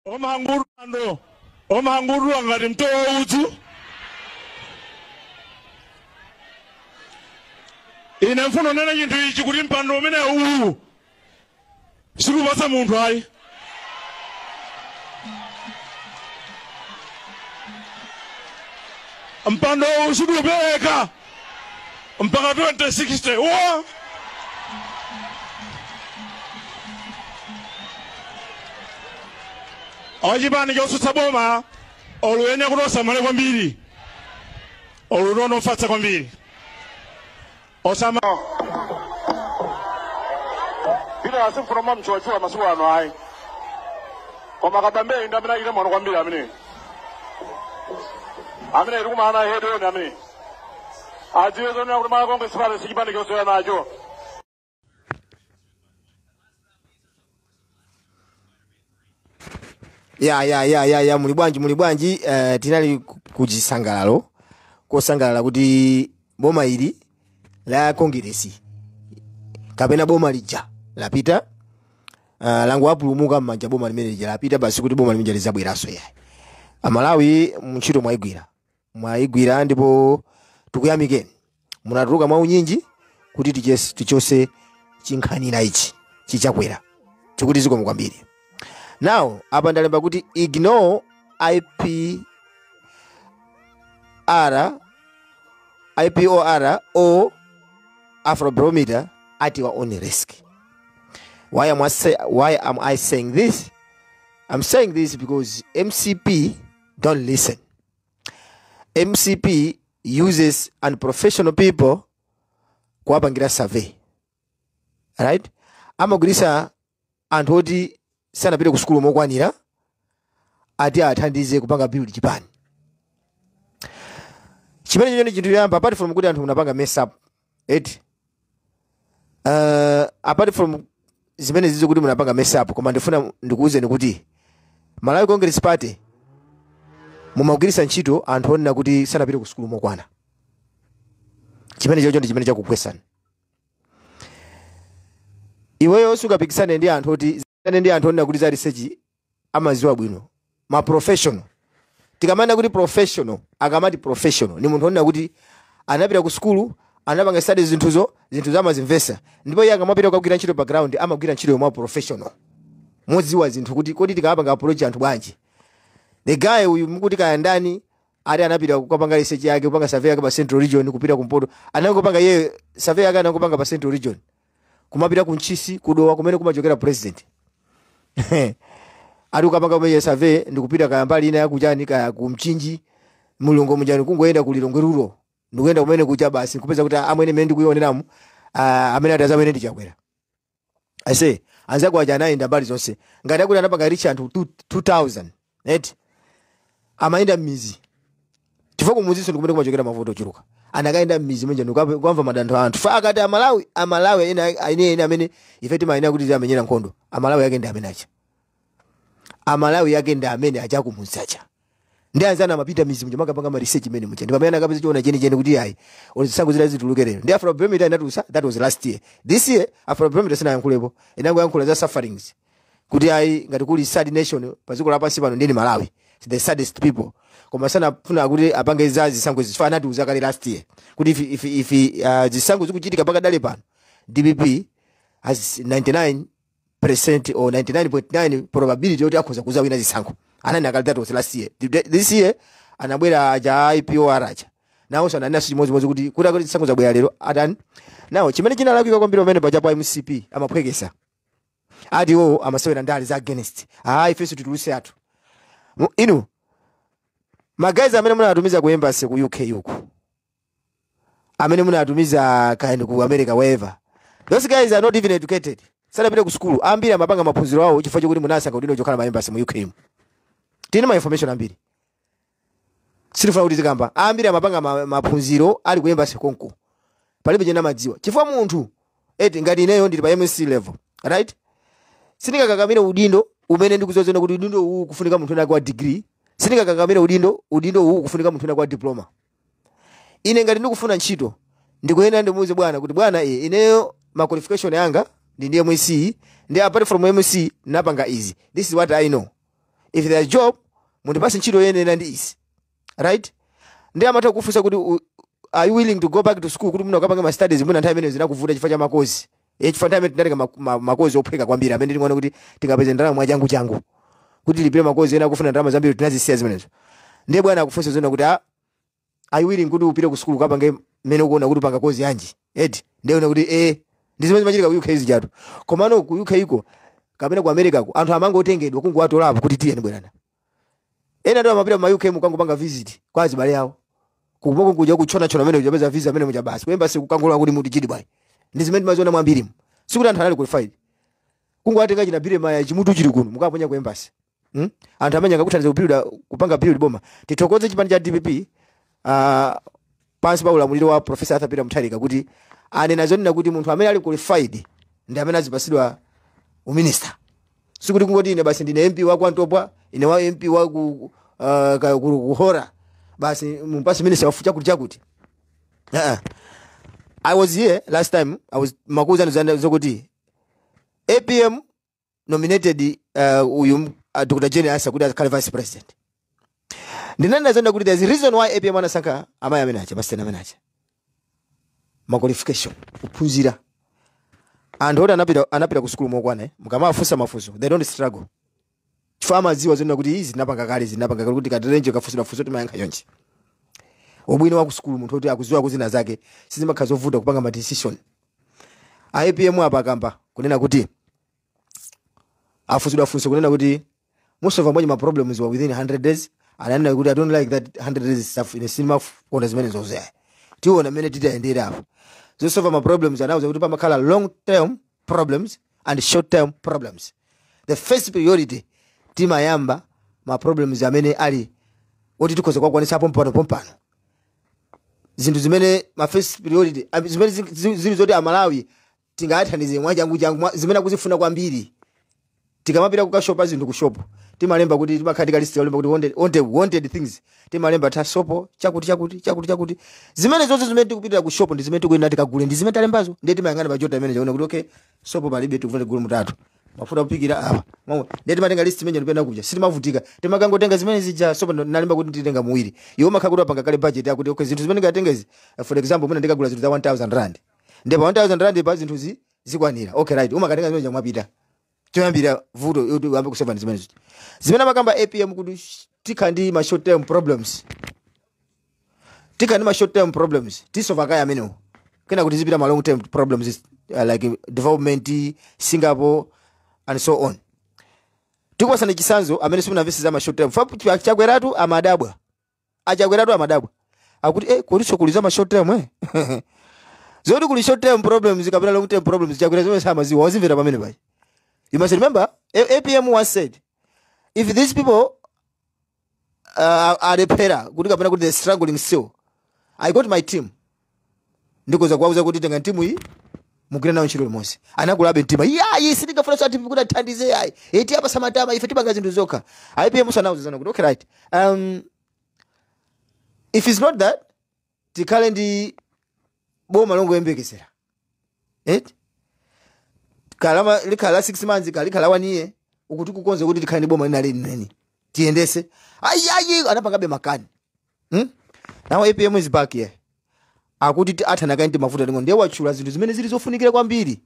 Omangurando omangurwa ngati mtowo udzu. Ine mfuno nena chinthu ichi kuti mpando umene uwu sikupatsa munthu ayi. Mpando uwu sikupereka mpaka 2060 wo. Achipani chotsutsa boma oluyenya kuti osamale kwambiri, olutono ofatsa kwambiri osama Ine asimfuna mwa mchuwachuwa masiku ano ayi, koma Kabambe ndi amene achita mwano kwambiri, amene iri kumana hedoni amene adziwe zonena kuti Malawi Congress Party sichipani chosewera nacho. Ya, muli bwanji, muli bwanji? Tinali kuchisangalalo kosangalala kuti boma ili la Kongeresi kapena boma lija lapita, langu apulumuka m'manja boma limene lija lapita basi, kuti boma limene lizabweranso yayi. Amalawi, ntchito mwayigwira, mwayigwira, ndipo tikuyamikeni. Munatuluka mwaunyinji kuti tichose chinkhanira ichi chichakwera, tikuti zikomo kwambiri. Now apa ndalemba kuti ignore IPR, IPOR or Afrobarometer at your own risk. Why am I saying this? I'm saying this because MCP don't listen. MCP uses unprofessional people kuwapangira survey, right? Amagwirisa anthu oti sanapite ku sukulu mokwanira ati athandize kupanga build chipani chimene chicho. Ndi chinthu choyamba, apart from kuti anthu munapanga mess up eti, apart from zimene zizo kuti munapanga mess up, koma ndifuna ndikuwuzeni kuti Malawi Congress Party mumagwiritsa ntchito anthu onena kuti sanapite ku sukulu mokwana. Chimene chocho ndi chimene chakugwesani. Iweyo sungapikisane ndi anthu oti ndi anthu onena kuti za research amaziwa bwino, ma professional. Tikamanena kuti professional, akamati professional ni munthu onena kuti anapita ku sukulu, anapanga study zinthuzo, zinthuzo amazimvesa, ndipo iye akamapita kukagwira ntchito pa ground amagwira ntchito yomwe professional, modziwa zinthu kuti kodi tikapanga approach anthu bwanji. The guy uyu mukuti kaya ndani, ati anapita kukapanga research yake, kupanga survey yake pa Central Region, kupita kumpoto, anangopanga iye survey yake, anangopanga pa Central Region, kumapita ku Ntchisi, kudowa kumene kumachokera president, ati ukapanga kumene survey, ndikupita kaya mbali ina yakuchani, kaya ku Mchinji, mulungu mujani, kungoyenda ku Lilongwe rural, ndikuyenda kumene kucha basi, kupeza kuti amwene mene ndikuioneramu, amene ati azamene ndichakwera ase anzako aja anayenda mbali zonse. Ngati akuti anapanga reach anthu 2000 eti, amayenda m'mizi, chifukwa kumuzinso ndikumene kumachokera mavuto ochuluka. Anakayenda m'mizi mwenje ndikukamva madandaulo a anthu. Fa akati Amalawi, Amalawi ene ene amene ife timayenera kuti tiamenyera nkhondo, Amalawi yake ndi amene acha, Amalawi yake ndi amene acha kumudzi acha. Ndi anzana amapita mizi muja makapanga ma research imene muja, ndi pamene akapeza chiona chenicheni kuti ayi, zisankho zida zituluke lero. Ndi Afrobarometer inatulusa, that was last year. This year Afrobarometer sinayankhulepo, inangoyankhula za sufferings kuti ayi, ngati kuli sad nation pa dziko lapansi pano ndini Malawi, the saddest people. Koma sanafuna kuti apange za zisankho izi chifukwa anatiuza kale last year kuti if zisankho zikuchitika pakadali pano, DPP has 99% or 99.9 probability yoti akhoza kuzawina zisankho. Anani akali, that was last year. This year anabwera aja IPOR aja, nawonso ananenanso chimodzimodzi kuti zisankho zabwera lero atani. Nawo chimene chinalakwika kwambiri pamene pachapo, MCP amaphwekesa ati iwo amasewera ndale za against, ah, ifenso tituluse athu. Inu ma guys amene munatumiza ku embassy ku UK uku, amene munatumiza kind ku America, wherever, those guys are not even educated, sanapite ku school. Ambiri amapanga maphunziro awo chifukwa chokuti munasankha kuti chokhala ma embassy mu UK mu. Tine ma information ambiri, sitifuna kuti zikamba. Ambiri amapanga maphunziro ali ku embassy konko, palibe chene amadziwa, chifukwa munthu eti ngati ineyo ndili pa MSc level, right, sindingakakamire udindo umene ndikuzozona kuti udindo uwu kufunika munthu ena kwa degree. Sindingakakamire udindo uwu kufunika munthu ena kwa diploma. Ine ngati ndikufuna ntchito, ndikuyenda ndimuuze bwana kuti bwana, ineyo ma qualification yanga ndi MSc, ndi apart from MSc napanga izi, this is what I know. If there's job, mundipase ntchito yoyenera ndi isi, right? Ndi amatha kufunsa kuti are you willing to go back to school kuti muno ukapange ma studies? Mwina nthawi imeneyo zinakuvuta chifukwa cha ma course, chifukwa nthawi imene tinatenga ma course ophweka kwambiri amene tingoona kuti tingapeze ndalama mwachangu changu kuti tilipire ma course ena akufuna ndalama zambiri, tinazisiya zimenezo. Ndiye bwana akufunsa zona kuti, are you willing kuti upite ku school ukapange mmene ukuona kuti upanga course yanji, eti? Ndiye una kuti ndi zimene zimachitika ku UK zijatu. Komano ku UK iko kapena ku America ko, anthu amangotengedwa kungowatolapo kuti tiyeni bwerana. Ena ndo amapita ma UK mukangopanga visit kwa azibale awo kupoko kuja kuchonachona amene uchapeza visa amene muja basi kuyemba sikukangola kuti muti chidi bwayi. Ndi zimene timaziona mwambirimu. Sikuti anthu anali qualified, kungowatenga chinabire maya chimutu chili kuno mukaponya ku embassy, Anthu amene angakuthandiza kubuilda, kupanga build boma. Tithokoze chipani cha DPP pansi pa ulamuliro wa Professor Arthur Peter Mutharika kuti anena zonena kuti munthu amene ali qualified ndi amene azipasidwa uminister. Sikuti kungoti ine basi ndine MP wa kwantopwa, ine wa MP wa ku, kuhora, basi mumpasi minister wafu chakuti chakuti. I was here last time, I was makuza zokuti APM nominated uyu Dr. Jane Ansah kuti akhale vice president. Ndinanena zonena kuti there's a reason why APM anasankha amayi amene acha, pastor amene acha, ma qualification, kuphunzira. Anthu oti anapita ku sukulu mokwana, mukamafunsa mafunso they don't struggle chifukwa amadziwa zonena kuti izi zinapanga kale, zinapanga kale, kuti katirenje kafunsidwa funso timayankha yonje. Ubwino wa ku sukulu, munthu oti akudziwa kuzina zake, sizimakhala zovuta kupanga ma decision. A APM apa akamba kunena kuti afunsidwa funso kunena kuti musolva bwanji ma problems wa within 100 days. Ananena kuti, "I don't like that 100 days stuff, ine sindimakonda zimene zozeya, tiona mmene titayendera apo." Zosolva ma problems, anauza kuti pamakhala long term problems and short term problems. The first priority, timayamba ma problems amene ali oti tikhoza kukwanisapo pompano pompano, zinthu zimene ma first priority, zimene zili zoti Amalawi tingathandize mwachangu changu, zimene akuzifuna kwambiri. Tikamapita kukashopa zinthu ku shop, timalemba kuti, timakhala tika list kalemba kuti wanted, wanted, wanted things. Timalemba ta sopo, chakuti chakuti chakuti chakuti, zimene zonse zimene tikupitira ku shop ndi zimene tikuyenda tikagule ndi zimene talembazo. Ndiye timayang'ana pachota imene chaona kuti okay, sopo palibe, tikufuna tigule mutatu, mafuta kupikira apa. Mwaona? Ndiye timatenga list imene ndipenda kuja, sitimavutika, timakangotenga zimene zija. Sopo nalemba kuti nditenga muwiri, iwo makhala kuti apanga kale budget yakuti okay, zinthu zimene ndingatenge izi, for example, mwina ndikagula zinthu za 1000 rand, ndipo 1000 rand pa zinthu zikwanira. Okay, right, umakatenga zimene chamwapita. Choyambira vuto kuti uyambe kuseva ndi zimenezo zimene amakamba APM kuti tikha ndi ma short term problems, tikha ndi ma short term problems, tisolva kaya amenewo, kena kuti zipita ma long term problems, like development, Singapore and so on. Tikuwasana chisanzo amene simunamvese za ma short term. Chakweratu amadabwa, achakweratu amadabwa akuti kuliso kuli za ma short term, zoti kuli short term problems kapena long term problems. Chakwera zomwe samaziwa wazimvera pamene paja. You must remember APM once said if these people alephera kuti kapena kuti they're struggling still, I got my team, ndikoza kuwauza kuti tenga timu iyi mugwire nayo ntchito limodzi. Anakulabe mtima, iyayi, sitingafuna ati kuti athandize, yayi, iti apa samatama, ife tipanga zinthu zokha. APM sanauza kuti okay, right, if it's not that, tikhale ndi boma longoyembekezera, kalama likhala la 6 months, kalikhala 1 year, ukuti kukonze kuti tikhale ndi boma lina lenileni tiyendese. Ayi, ayi, anapangabe makani, Now APM is back here, akuti athana kaindi mafuta tingo. Ndiye watchula zinthu zimene zili zofunikira kwambiri,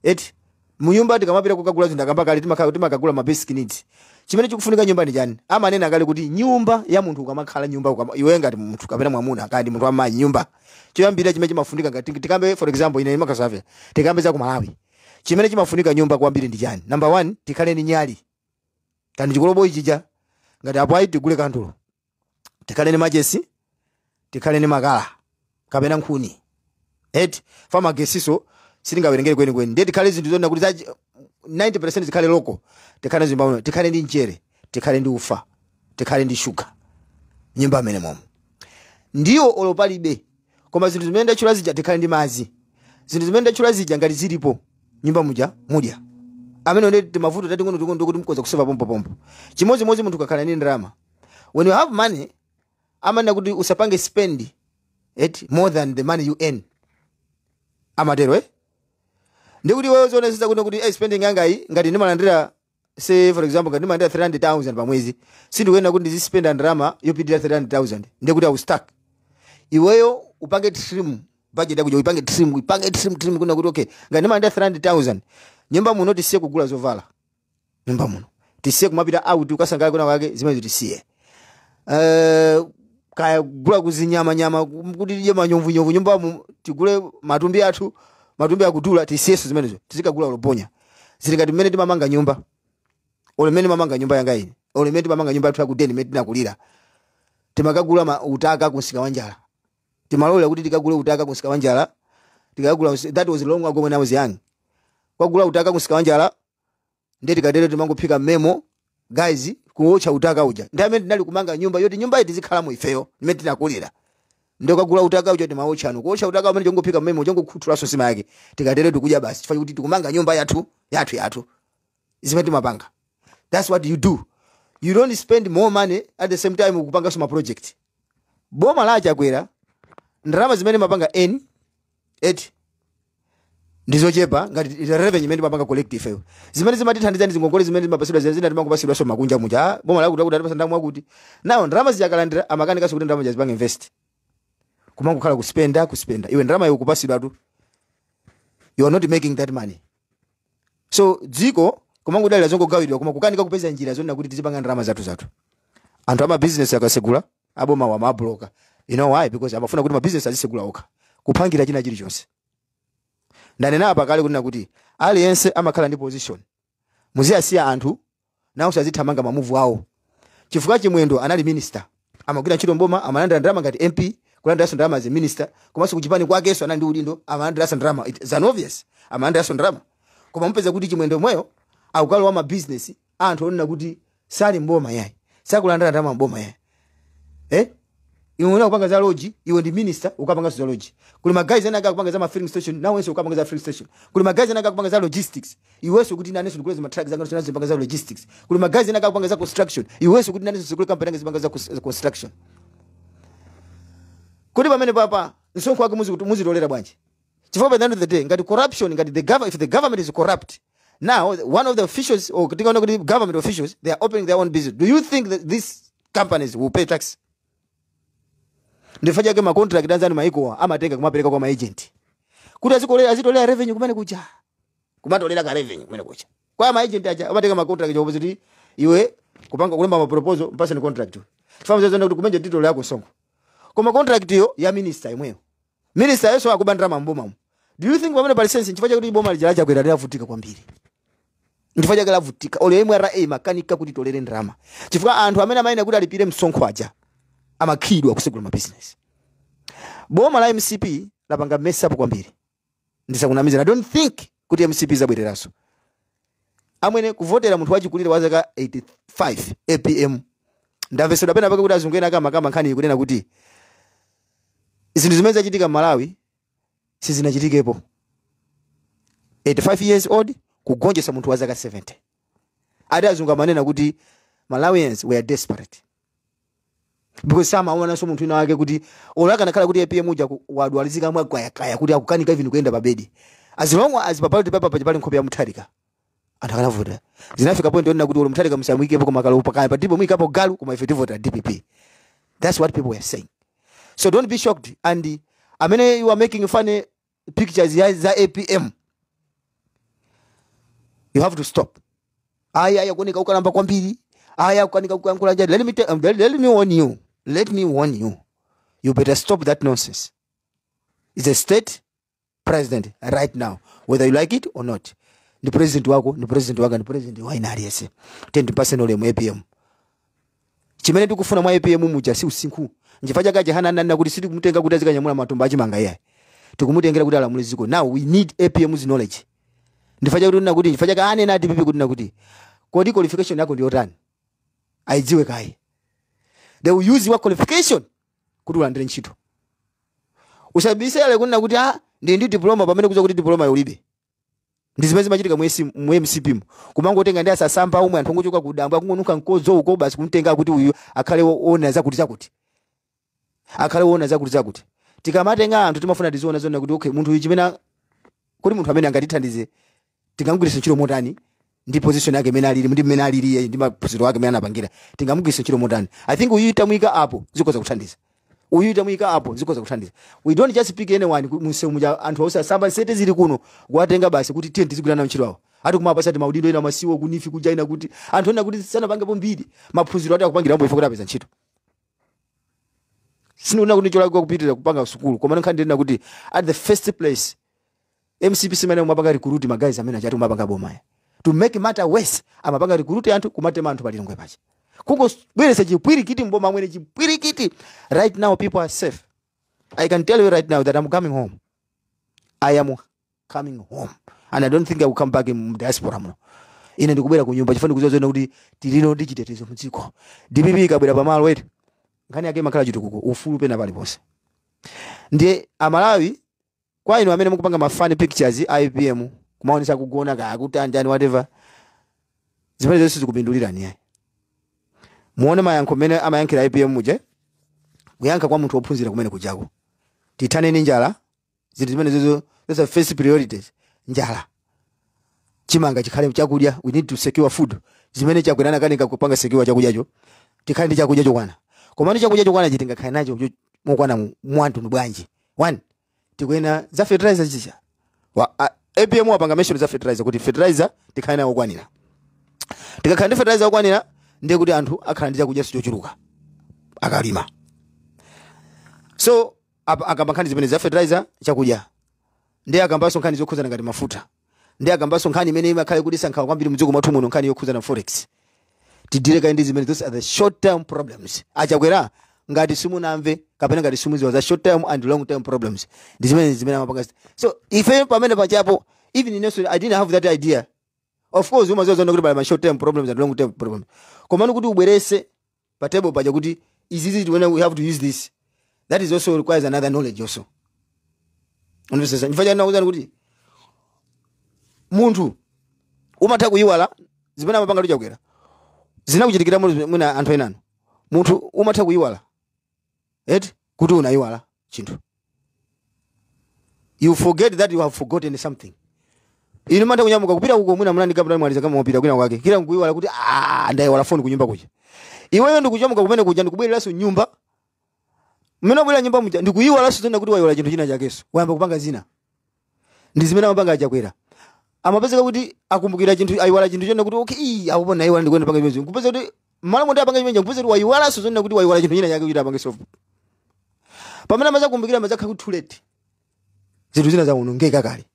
eti? Munyumba tikamapita kukagula zinthu, akamba kale, timakagula ma basic needs. Chimene chikufunika nyumba ndi chani? Amanena kale kuti nyumba ya munthu, ukamakhala nyumba, iwe ngati munthu kapena mwamuna kandi munthu wamayi, nyumba choyambira chimene chimafunika, ngati tikambe for example ine imakasave, tikambe za ku Malawi, chimene chimafunika nyumba kwambiri ndi chani? Number one, tikhale ndi nyali kandi chikoloboyi chija, ngati apo ayi tigule kandulo, tikhale ndi machesi, tikhale ndi makala kapena nkhuni, eti? Fa magesiso sitingawerengere kwenikweni. Ndiye tikhale zinthu zonena kuti 90% zikhale local. Tikhale zimbauno, tikhale ndi mchere, tikhale ndi ufa, tikhale ndi shuga nyumba amene momwe. Ndiwo olo palibe, koma zinthu zimene ndatchula zija, tikhale ndi madzi, zinthu zimene ndatchula zija ngati zilipo nyumba muja mudya amene ndi timavuto tating'ono ting'ono ndikuti mkoza kuseva pompopompo. Chimodzimodzi munthu ukakhala ndi ndalama, when you have money, amanena kuti usapange spend it more than the money you earn, amatero, eh? Ndikuti wewe zonesa kuti spending yanga iyi ngati ndimalandira Say for example, ngati ndimalandira 300,000 pa mwezi, sindikuyenera kuti ndizispenda ndalama yopitirira 300,000, ndiye kuti I will stuck. Iweyo upange trim budget yako, uipange trim, uipange trim trim, kuna kuti okay, ngati ndimalandira 300,000, nyumba muno tisiye kugula zovala, nyumba muno tisiye kumapita out ukasangala kuna kwake, zimene tisiye, kaya kugula kuzinyama nyama kuti tidye manyovunyovu nyumba mu, tigule matumbi athu, matumbi akudula, tisiyeso zimenezo, tizikagula uloponya. Zili ngati mmene timamanga nyumba, olo mmene timamanga nyumba yanga ine, olo mmene timamanga nyumba yathu yakudeni, mmene tinakulira, timakagula utaka kunsika wa njala. Timalolera kuti tikagule utaka kunsika wa njala, tikagula. That was long ago when I was young. Kwagula utaka kunsika wa njala, ndiye tikatero timangophika mmemo, guys, kuotcha utaka uja. Ndi amene tinali kumanga nyumba yoti nyumba iyi tizikhalamo ifeyo mmene tinakulira. Ndio kagula utaka uja, timaotcha, kuotcha utaka umene, chongophika mmemo, chongokhuthulanso nsima yake, tikatero tikudya basi, chifukwa kuti tikumanga nyumba yathu yathu yathu. Zimene timapanga, that's what you do. You don't spend more money at the same time ukupanganso ma project. Boma la Chakwera, ndalama zimene mapanga n 8 ndizochepa ngati revenue imene timapanga collect ifeyo. Zimene zimatithandiza ndi zingongole zimene zimapasidwa, zina zina timangopasidwanso makunja muja. Ah, boma lakuti akuti atipasa ndalama kuti nawo ndalama ziyakalandira, amakanikanso kuti ndalama zipanga invest, kumangokhala kuspenda, kuspenda. Iwe ndalama iwe kupasidwa tu, you are not making that money. So dziko kumangodalira zongogawidwa, koma kukanika kupeza njira zonena kuti tizipanga ndalama zathu zathu. Anthu ama business akasegula, aboma wa mabloka. You know why? Because amafuna kuti ma business azisegula okha, kuphangira china chilichonse. Ndanena apa kale kunena kuti aliyense amakhala ndi position. Muziyasiya anthu nawo azithamanga ma move awo, chifukwa Chimwendo anali minister, amagwira ntchito mboma, amalandira ndalama ngati MP, kulandiranso ndalama as a minister, komanso kuchipani kwakenso anali ndi udindo, amalandiranso ndalama. It is an obvious, amalandiranso ndalama. Koma mupeza kuti Chimwendo mweyo akukalowa ma business anthu onena kuti sali mboma yayi, sakulandira ndalama mboma yayi. Iwe unakupanga za lodge, iwe ndi minister, ukapanga za lodge. Kuli ma guys ena akupanga za ma filling station, nawenso ukapanga za filling station. Kuli ma guys ena akupanga za logistics, iwenso kuti nanenso ndikuleza ma truck zanga zipanga za logistics. Kuli ma guys ena akupanga za construction, iwenso kuti nanenso sikule company yanga zipanga za construction. Kuti pamene papa msonkho wake muzitolera bwanji? Chifukwa by the end of the day, ngati corruption, ngati the government, if the government is corrupt, now one of the officials, or tikaona kuti government officials, they are opening their own business, do you think that these companies will pay tax? Ndifanya chake ma contract anzani maiko amatenga kumapereka kwa ma agent kuti azikolera, azitolera revenue kumene kuja, kumatolera ka revenue kumene kuja kwa ma agent aja. Amatenga ma contract opposite iwe kupanga, kulemba ma proposal, mpase ni contract. Tifamu zona kuti kumene titolera yako songo, koma contract yo ya minister imweyo, minister yeso akubandira mamboma. Do you think pamene pali sense? Chifukwa chakuti boma lija lachakwera lilavutika kwambiri. Chifukwa chake lavutika, ole MRA makanika kuti tolere ndalama, chifukwa anthu amene amayena kuti alipire msonkho aja amakhidwa kusegula ma business. Boma la MCP lapanga mess up kwambiri, ndisakunamiza. I don't think kuti MCP zabwereranso. Amwene, kuvotera munthu wachikulire wa zaka 85, APM, ndamvesedwa pena pake kuti azungu ena akamakama nkhani kunena kuti zinthu zimene zachitika m'Malawi sizinachitikepo, 85 years old kugonjetsa munthu wa zaka 70. Ati azungu amanena kuti Malawians were desperate because samaonanso munthu wina wake kuti olo akanakhala kuti APM uja wadwalizika mwagwayakaya kuti akukanika even kuyenda pa bedi, as long as pa ballot paper paja pali nkhope ya Mutharika, anthu akanavota. Zinafika point yonena kuti olo Mutharika musamuyikepo, koma kalo pakaya patipo muyikapo galu, koma ife tivota DPP. That's what people were saying. So don't be shocked. And amene you are making funny pictures ya za APM, you have to stop. Aya aya kuoneka ukalamba kwambiri, aya kukanika kuyankhula njani. Let me warn you, let me warn you, you better stop that nonsense. It's a state president right now, whether you like it or not. Ndi president wako, ndi president wanga, ndi president wa ina aliyense. 10% ulemu APM. Chimene tikufuna mwa APM muja si usinkhu. Nchifukwa chake Chihana ananena kuti sitikumutenga kuti azikanyamula matumba achimanga iyayi, tikumutengera kuti alamule dziko. Now we need APM's knowledge. Ndifukwa chake kuti kuti nchifukwa chake anena DPP kuti kodi qualification yako ndi yotani, aidziwe kaye. They will use your qualification kuti ulandire ntchito. Usabisele kunena kuti ah, ndi diploma, pamene kuza kuti diploma ulibe. Ndi zimene zimachitika mu MCP mu, kumangotenga ndi asasamba omwe anthu ongochoka kudambwa, kungonuka mkodzo uko, basi kumtenga kuti uyu akhale woona zakuti zakuti, akhale woona zakuti zakuti. Tikamatenga anthu, timafuna tiziona zona kuti okay, munthu uyu chimene kuti munthu amene angatithandize, tingamugwiritse ntchito motani. Ndi position yake imene alili, ndi mmene alili iye, ndi maphunziro ake amene anapangira, tingamugwiritse ntchito motani? I think uyu tamuyika apo, zikhoza kuthandiza. Uyu tamuyika apo, zikhoza kuthandiza. We don't just pick anyone munsewu muja, anthu osasamba sete zili kuno, kuwatenga basi kuti tiye tizigwira nawo ntchito awo, ati kumapasa ati maudindo ena masiwo kunifi kujaina, kuti anthu ena kuti sanapangepo mbiri, maphunziro ati akupangira ambo ife kuti apeza ntchito. Sindikuona kuti cholakwika kupitirira kupanga sukulu, koma nkhani ndinena kuti at the first place MCP simene umapanga recruit ma guys amene achati umapanga bomaya. To make matter worse, amapanga recruit anthu kumatema anthu palilongwe pacha, kungobweresa chipwirikiti mboma mwene, chipwirikiti. Right now people are safe. I can tell you right now that I'm coming home. I am coming home and I don't think I will come back in diaspora muno. Ine ndikubwera ku nyumba chifukwa ndikudziwa zoona kuti tilino ndi chitetezo mdziko. DPP ikabwera pamalo wetu, nkhani yake imakhala chitukuko, ufulu pena paliponse. Ndiye Amalawi, kwa inu amene mukupanga ma funny pictures a APM kumaonesa kugona kaya kuti anjani, whatever, zimene zonse zikupindulirani yayi. Muone mayankho mmene amayankhira APM muje, kuyankha kwa munthu wophunzira kumene kujako. Tithane ndi njala, zinthu zimene zizo, those are first priorities. Njala, chimanga chikhale chakudya, we need to secure food. Zimene Chakwera anakanika kupanga secure chakudyacho, tikhale ndi chakudya chokwana. Koma ndi chakudya chokwana chitingakhale nacho mokwana mwanthu bwanji? One, tikuena za fertilizer chicha wa APM wapanga mention za fertilizer, kuti fertilizer tikhale nayo okwanira. Tikakhala ndi fertilizer okwanira, ndiye kuti anthu akhala ndi chakudya chochuluka akalima. So apa akamba nkhani zimene za fertilizer, chakudya, ndiye akambanso nkhani zokhuzana ngati mafuta, ndiye akambanso nkhani imene imakhale kuti sankhawa kwambiri mdziko mwathu muno, nkhani yokhuzana forex. Tidire kaye ndi zimene, those are the short term problems. Achakwera, ngati simunamve kapena ngati simuziwa za short term and long term problems, ndi zimene zimene amapanga. So ife pamene pachapo, even inenso I didn't have that idea. Of course umaziwa zona kuti pali ma short term problems and long term problems, komano kuti ubwerese pa table paja kuti izizi when we have to use this, that is also requires another knowledge also. Unamvesesa? Chifukwa chani nakuwuzani kuti munthu umatha kuyiwala zimene amapanga Chakwera, zinakuchitikira mwina anthu enano. Munthu umatha kuyiwala eti kuti unayiwala chinthu. You forget that you have forgotten something. Inu mantha kunyamuka kupita uko, mwina munandi kapita mwaliza kama mwapita kwina kwake, kila nkuyiwala kuti, "Ah, ndayiwala phone kunyumba kuja." Iweyo ndikuchomoka kumene kuja, ndikubwereranso nyumba. Mmene wabwera nyumba muja, ndikuyiwalanso tena kuti wayiwala chinthu china chakenso, wayamba kupanga zina. Ndi zimene amapanga Achakwera. Amapezeka kuti akumbukira chinthu, ayiwala chinthu chona kuti okay, ii, apo nayiwala, ndikuenda panga chimene, kupeza kuti malo moti apanga chimene, kupeza kuti wayiwalanso zona kuti wayiwala chinthu china chake kuti apange solve. Pamene amazakumbukira, amazakhala kuti too late, zinthu zina zawonongeka kale.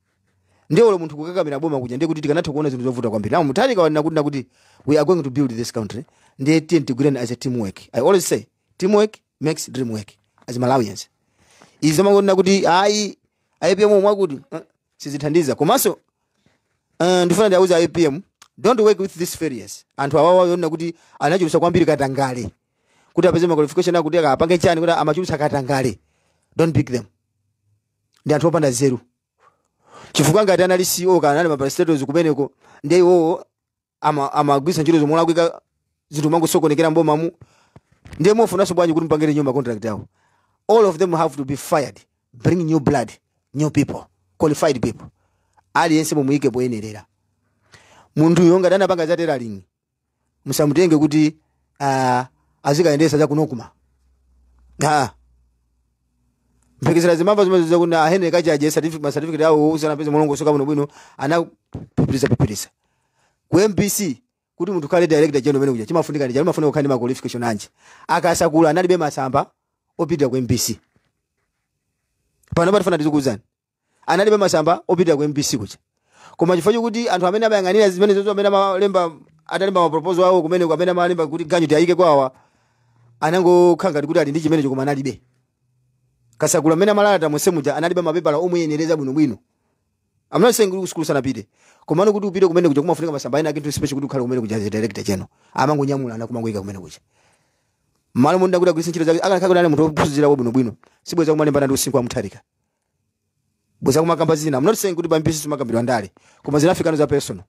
Ndiye olo munthu kukakamira boma kuja, ndiye kuti tikanatha kuona zinthu zovuta kwambiri. Now Mutharika wanena kuti we are going to build this country, ndiye tiye tigwirane as a teamwork. I always say teamwork makes dream work. As Malawians, izi zamangonena kuti ayi, APM mwakuti sizithandiza. Komanso ndifuna ndiauze APM, don't work with these failures. Anthu awawa yonena kuti anachulusa kwambiri katangale kuti apeze ma qualification akuti akapange chani, kuti amachulusa katangale, don't pick them. Ndi anthu opanda zeru, chifukwa ngati anali CEO kana anali ma parastatals kumeneko, ndiye iwowo amagwisa ntchito zomwe olakwika, zinthu mangosokonekera mbomamu. Ndiye mufunanso bwanji kuti mpangire nyumba contract yawo? All of them have to be fired. Bring new blood, new people, qualified people. Aliyense mumuyike poyenerera. Munthuyo ngati anapanga za tailoring, musamutenge kuti azikayendesa zakunokuma. Mphekesera zimamva zimene zakuti ahene kachaje certificate, ma certificate awo usanapeze mulongosoka bwino bwino, anapipiriza pipiriza ku MBC. Kuti munthu khale director general umene kuja chimafunika ndi chimafunika kukhala ndi ma qualification anji? Akasakula analibe masamba opitira ku MBC. Pano patifuna tizikuwuzani, analibe masamba opitira ku MBC kuja, koma chifukwa chokuti anthu amene amayang'anira zimene zozo, amene amalemba, atalemba ma proposal awo kumene, amene amalemba kuti ganyu tiyayike kwawa, anangokhala ngati kuti ali ndi chimenecho, koma analibe. Kasakula amene amalalata monse muja analibe mapepala omuyenereza bwinobwino. I'm not saying kuti kusukulu sanapite, komano kuti upite kumene kuja kumafunika masamba ena akintu special kuti ukhale kumene kuja as a director general. Amangonyamula anakumangoyika kumene kuja malo munda kuti agwiritse ntchito zake. Akanakhala kuti ali munthu wophunzira bwinobwino, sibweza kumalembana ndi usinkhu wa Mutharika, bweza kumakamba zina. I'm not saying kuti pa MBC simakambidwa ndale, koma zinafikano za personal.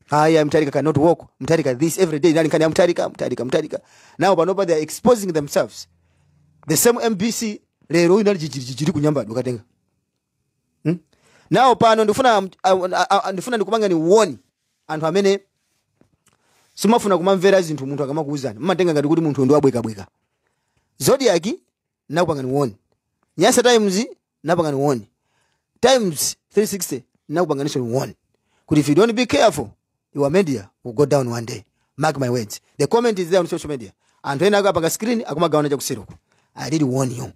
Haya, Mutharika cannot walk, Mutharika this, every day nali nkhani ya Mutharika, Mutharika, Mutharika. Now panopa they are exposing themselves. The same MBC lero inali chichiri kunyambadwa katenga, Now pano ndifuna ndikupanga ni warn Anthu amene simafuna kumamvera zinthu munthu akamakuwuzani, mmatenga ngati kuti munthu ndi wabwekabweka. Zodiac nakupangani warn, Nyasa Times napangani warn, Times 360 nakupanganisho warn kuti if you don't be careful, your media will go down one day. Mark my words, the comment is there on social media. Anthu ena akapanga screen akumagawana chakuseruko. I did warn you.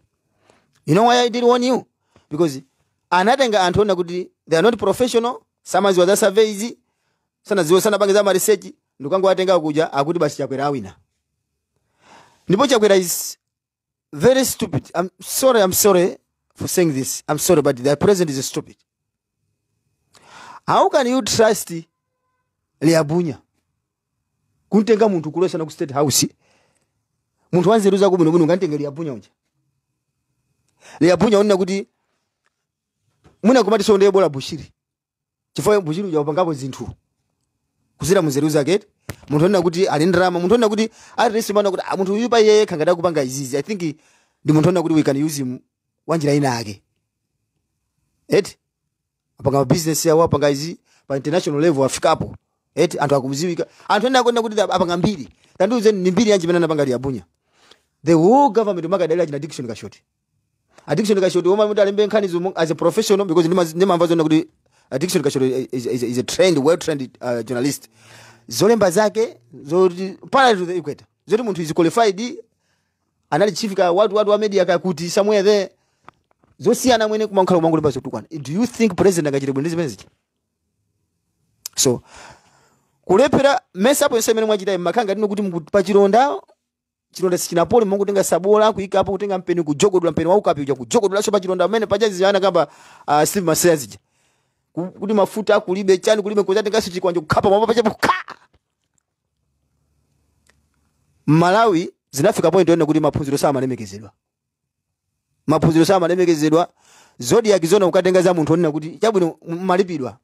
You know why I did warn you? Because anatenga anthu ona kuti they are not professional, samaziwa za surveys, sanaziwa, sanapange za ma research, ndikangowatenga kuja akuti basi Chakwera awina. Ndipo Chakwera is very stupid. I'm sorry, I'm sorry for saying this, I'm sorry, but the president is stupid. How can you trust Liabunya, kuntenga munthu kulosana ku State House, munthu wanzeru zako bwino bwino, ungantenga Liabunya uja? Liabunya unena kuti mwina kumati so ndiye bola Bushiri, chifukwa Bushiri uja wapangapo zinthu kuzira munzeru zake. Munthu onena kuti ali ndalama, munthu onena kuti at least mana kuti ah, munthu uyu pa iye khangada kupanga izizi, I think ndi munthu onena kuti we can use him wanjira ina yake eti. Apanga business yawo, apanga izi pa international level, afikapo eti, anthu akuziwika, anthu ena akuona kuti apanga mbiri. Tandiuze, ni mbiri yanji imene anapanga Liabunya? The whole government makadalira china Dickson Kashoti. Dickson Kashoti woma muti alembe nkhani zomo as a professional, because ndimamva zona kuti Dickson Kashoti is a trained, well trained journalist. Zolemba zake zoti parallel to the equator, zoti munthu is qualified, anali chief ka watu wa media ka kuti somewhere there, zosiyana mwene kumankhala kumangolemba zotukwana. Do you think president angachite bwino ndi zimenezi? So kulephera mesa apo yonse imene mwachita, makhanga tino kuti pa chilonda, chilonda sichinapole, mungutenga sabola kuyikapo, kutenga mpeni kujogodula, mpeni waukapi uja kujogodulaso pa chilonda amene pachazi ana kamba Steve Maseya zija, kuti mafuta kulibe, chani kulibe, kuzatenganso chikwanje kukhapa mwamba pachapo kha. Malawi zinafika point yone kuti maphunziro samalemekezedwa, maphunziro samalemekezedwa. Zodiac zona ukatenga za munthu onena kuti chabwino malipidwa,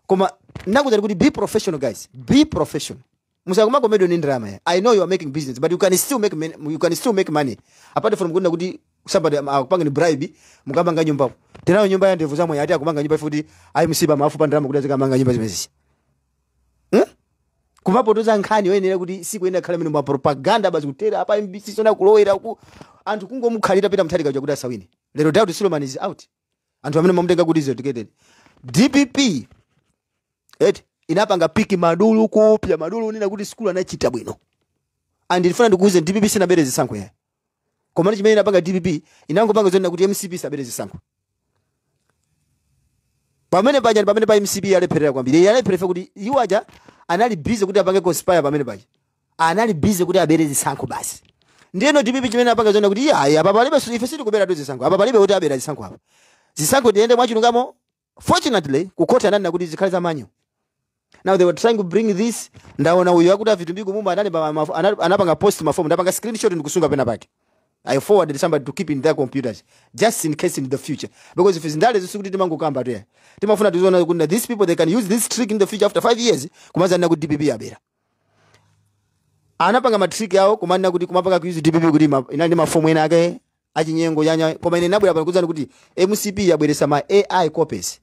koma nakuzani kuti be professional, guys, be professional. Musakumakomedwe ni ndalama ya. I know you are making business, but you can still make money apart from kunena kuti somebody akupanga ni bribe mukamanga nyumba. Tenayo nyumba ya ndevu zamwe ati akumanga nyumba futi ayi msiba mafu pa ndalama kuti azikamanga nyumba zimenezi, Kumapotoza nkhani yoyenera kuti siku ena khala mene ma propaganda basi, kutera apa MBC sona kulowera ku anthu kungomukhalira Peter Mutharika uja kuti asawine. Lero Daud Suleiman is out. Anthu amene mamutenga kuti is educated. DPP eti inapanga pick madulu kupya madulu nina kuti skulu anachita bwino. And ndifuna ndikuuze, DPP sinabere zisankho ya, koma chimene inapanga DPP, inangopanga zonena kuti MCP sabere zisankho. Pamene paja ndi pamene pa MCP yalepherera kwambiri. Yalepherera kuti iwo aja anali busy kuti apange conspire. Pamene paja anali busy kuti abere zisankho basi. Ndiyeno DPP chimene apanga zonena kuti ayi, apa palibe, ife sitikubera tu zisankho, apa palibe kuti abera zisankho, apa zisankho tiyende mwachilungamo. Fortunately ku court ananena kuti zikhale za manual. Now they were trying to bring this. Ndaona uyu akuti aVitumbiko Mumba anali anapanga post mafomu. Ndapanga screenshot ndikusunga pena pake. I forwarded somebody to keep in their computers just in case in the future, because if ndale zisikuti timangokamba tu, timafuna tizoona kuti these people, they can use this trick in the future after 5 years kumazanena kuti DPP yabera. Anapanga ma trick yawo kumanena kuti kumapanga ku use DPP kuti inali ndi mafomu ena ake achinyengo chanya. Koma ine nabwera pano kuzani kuti MCP yabweresa ma AI copies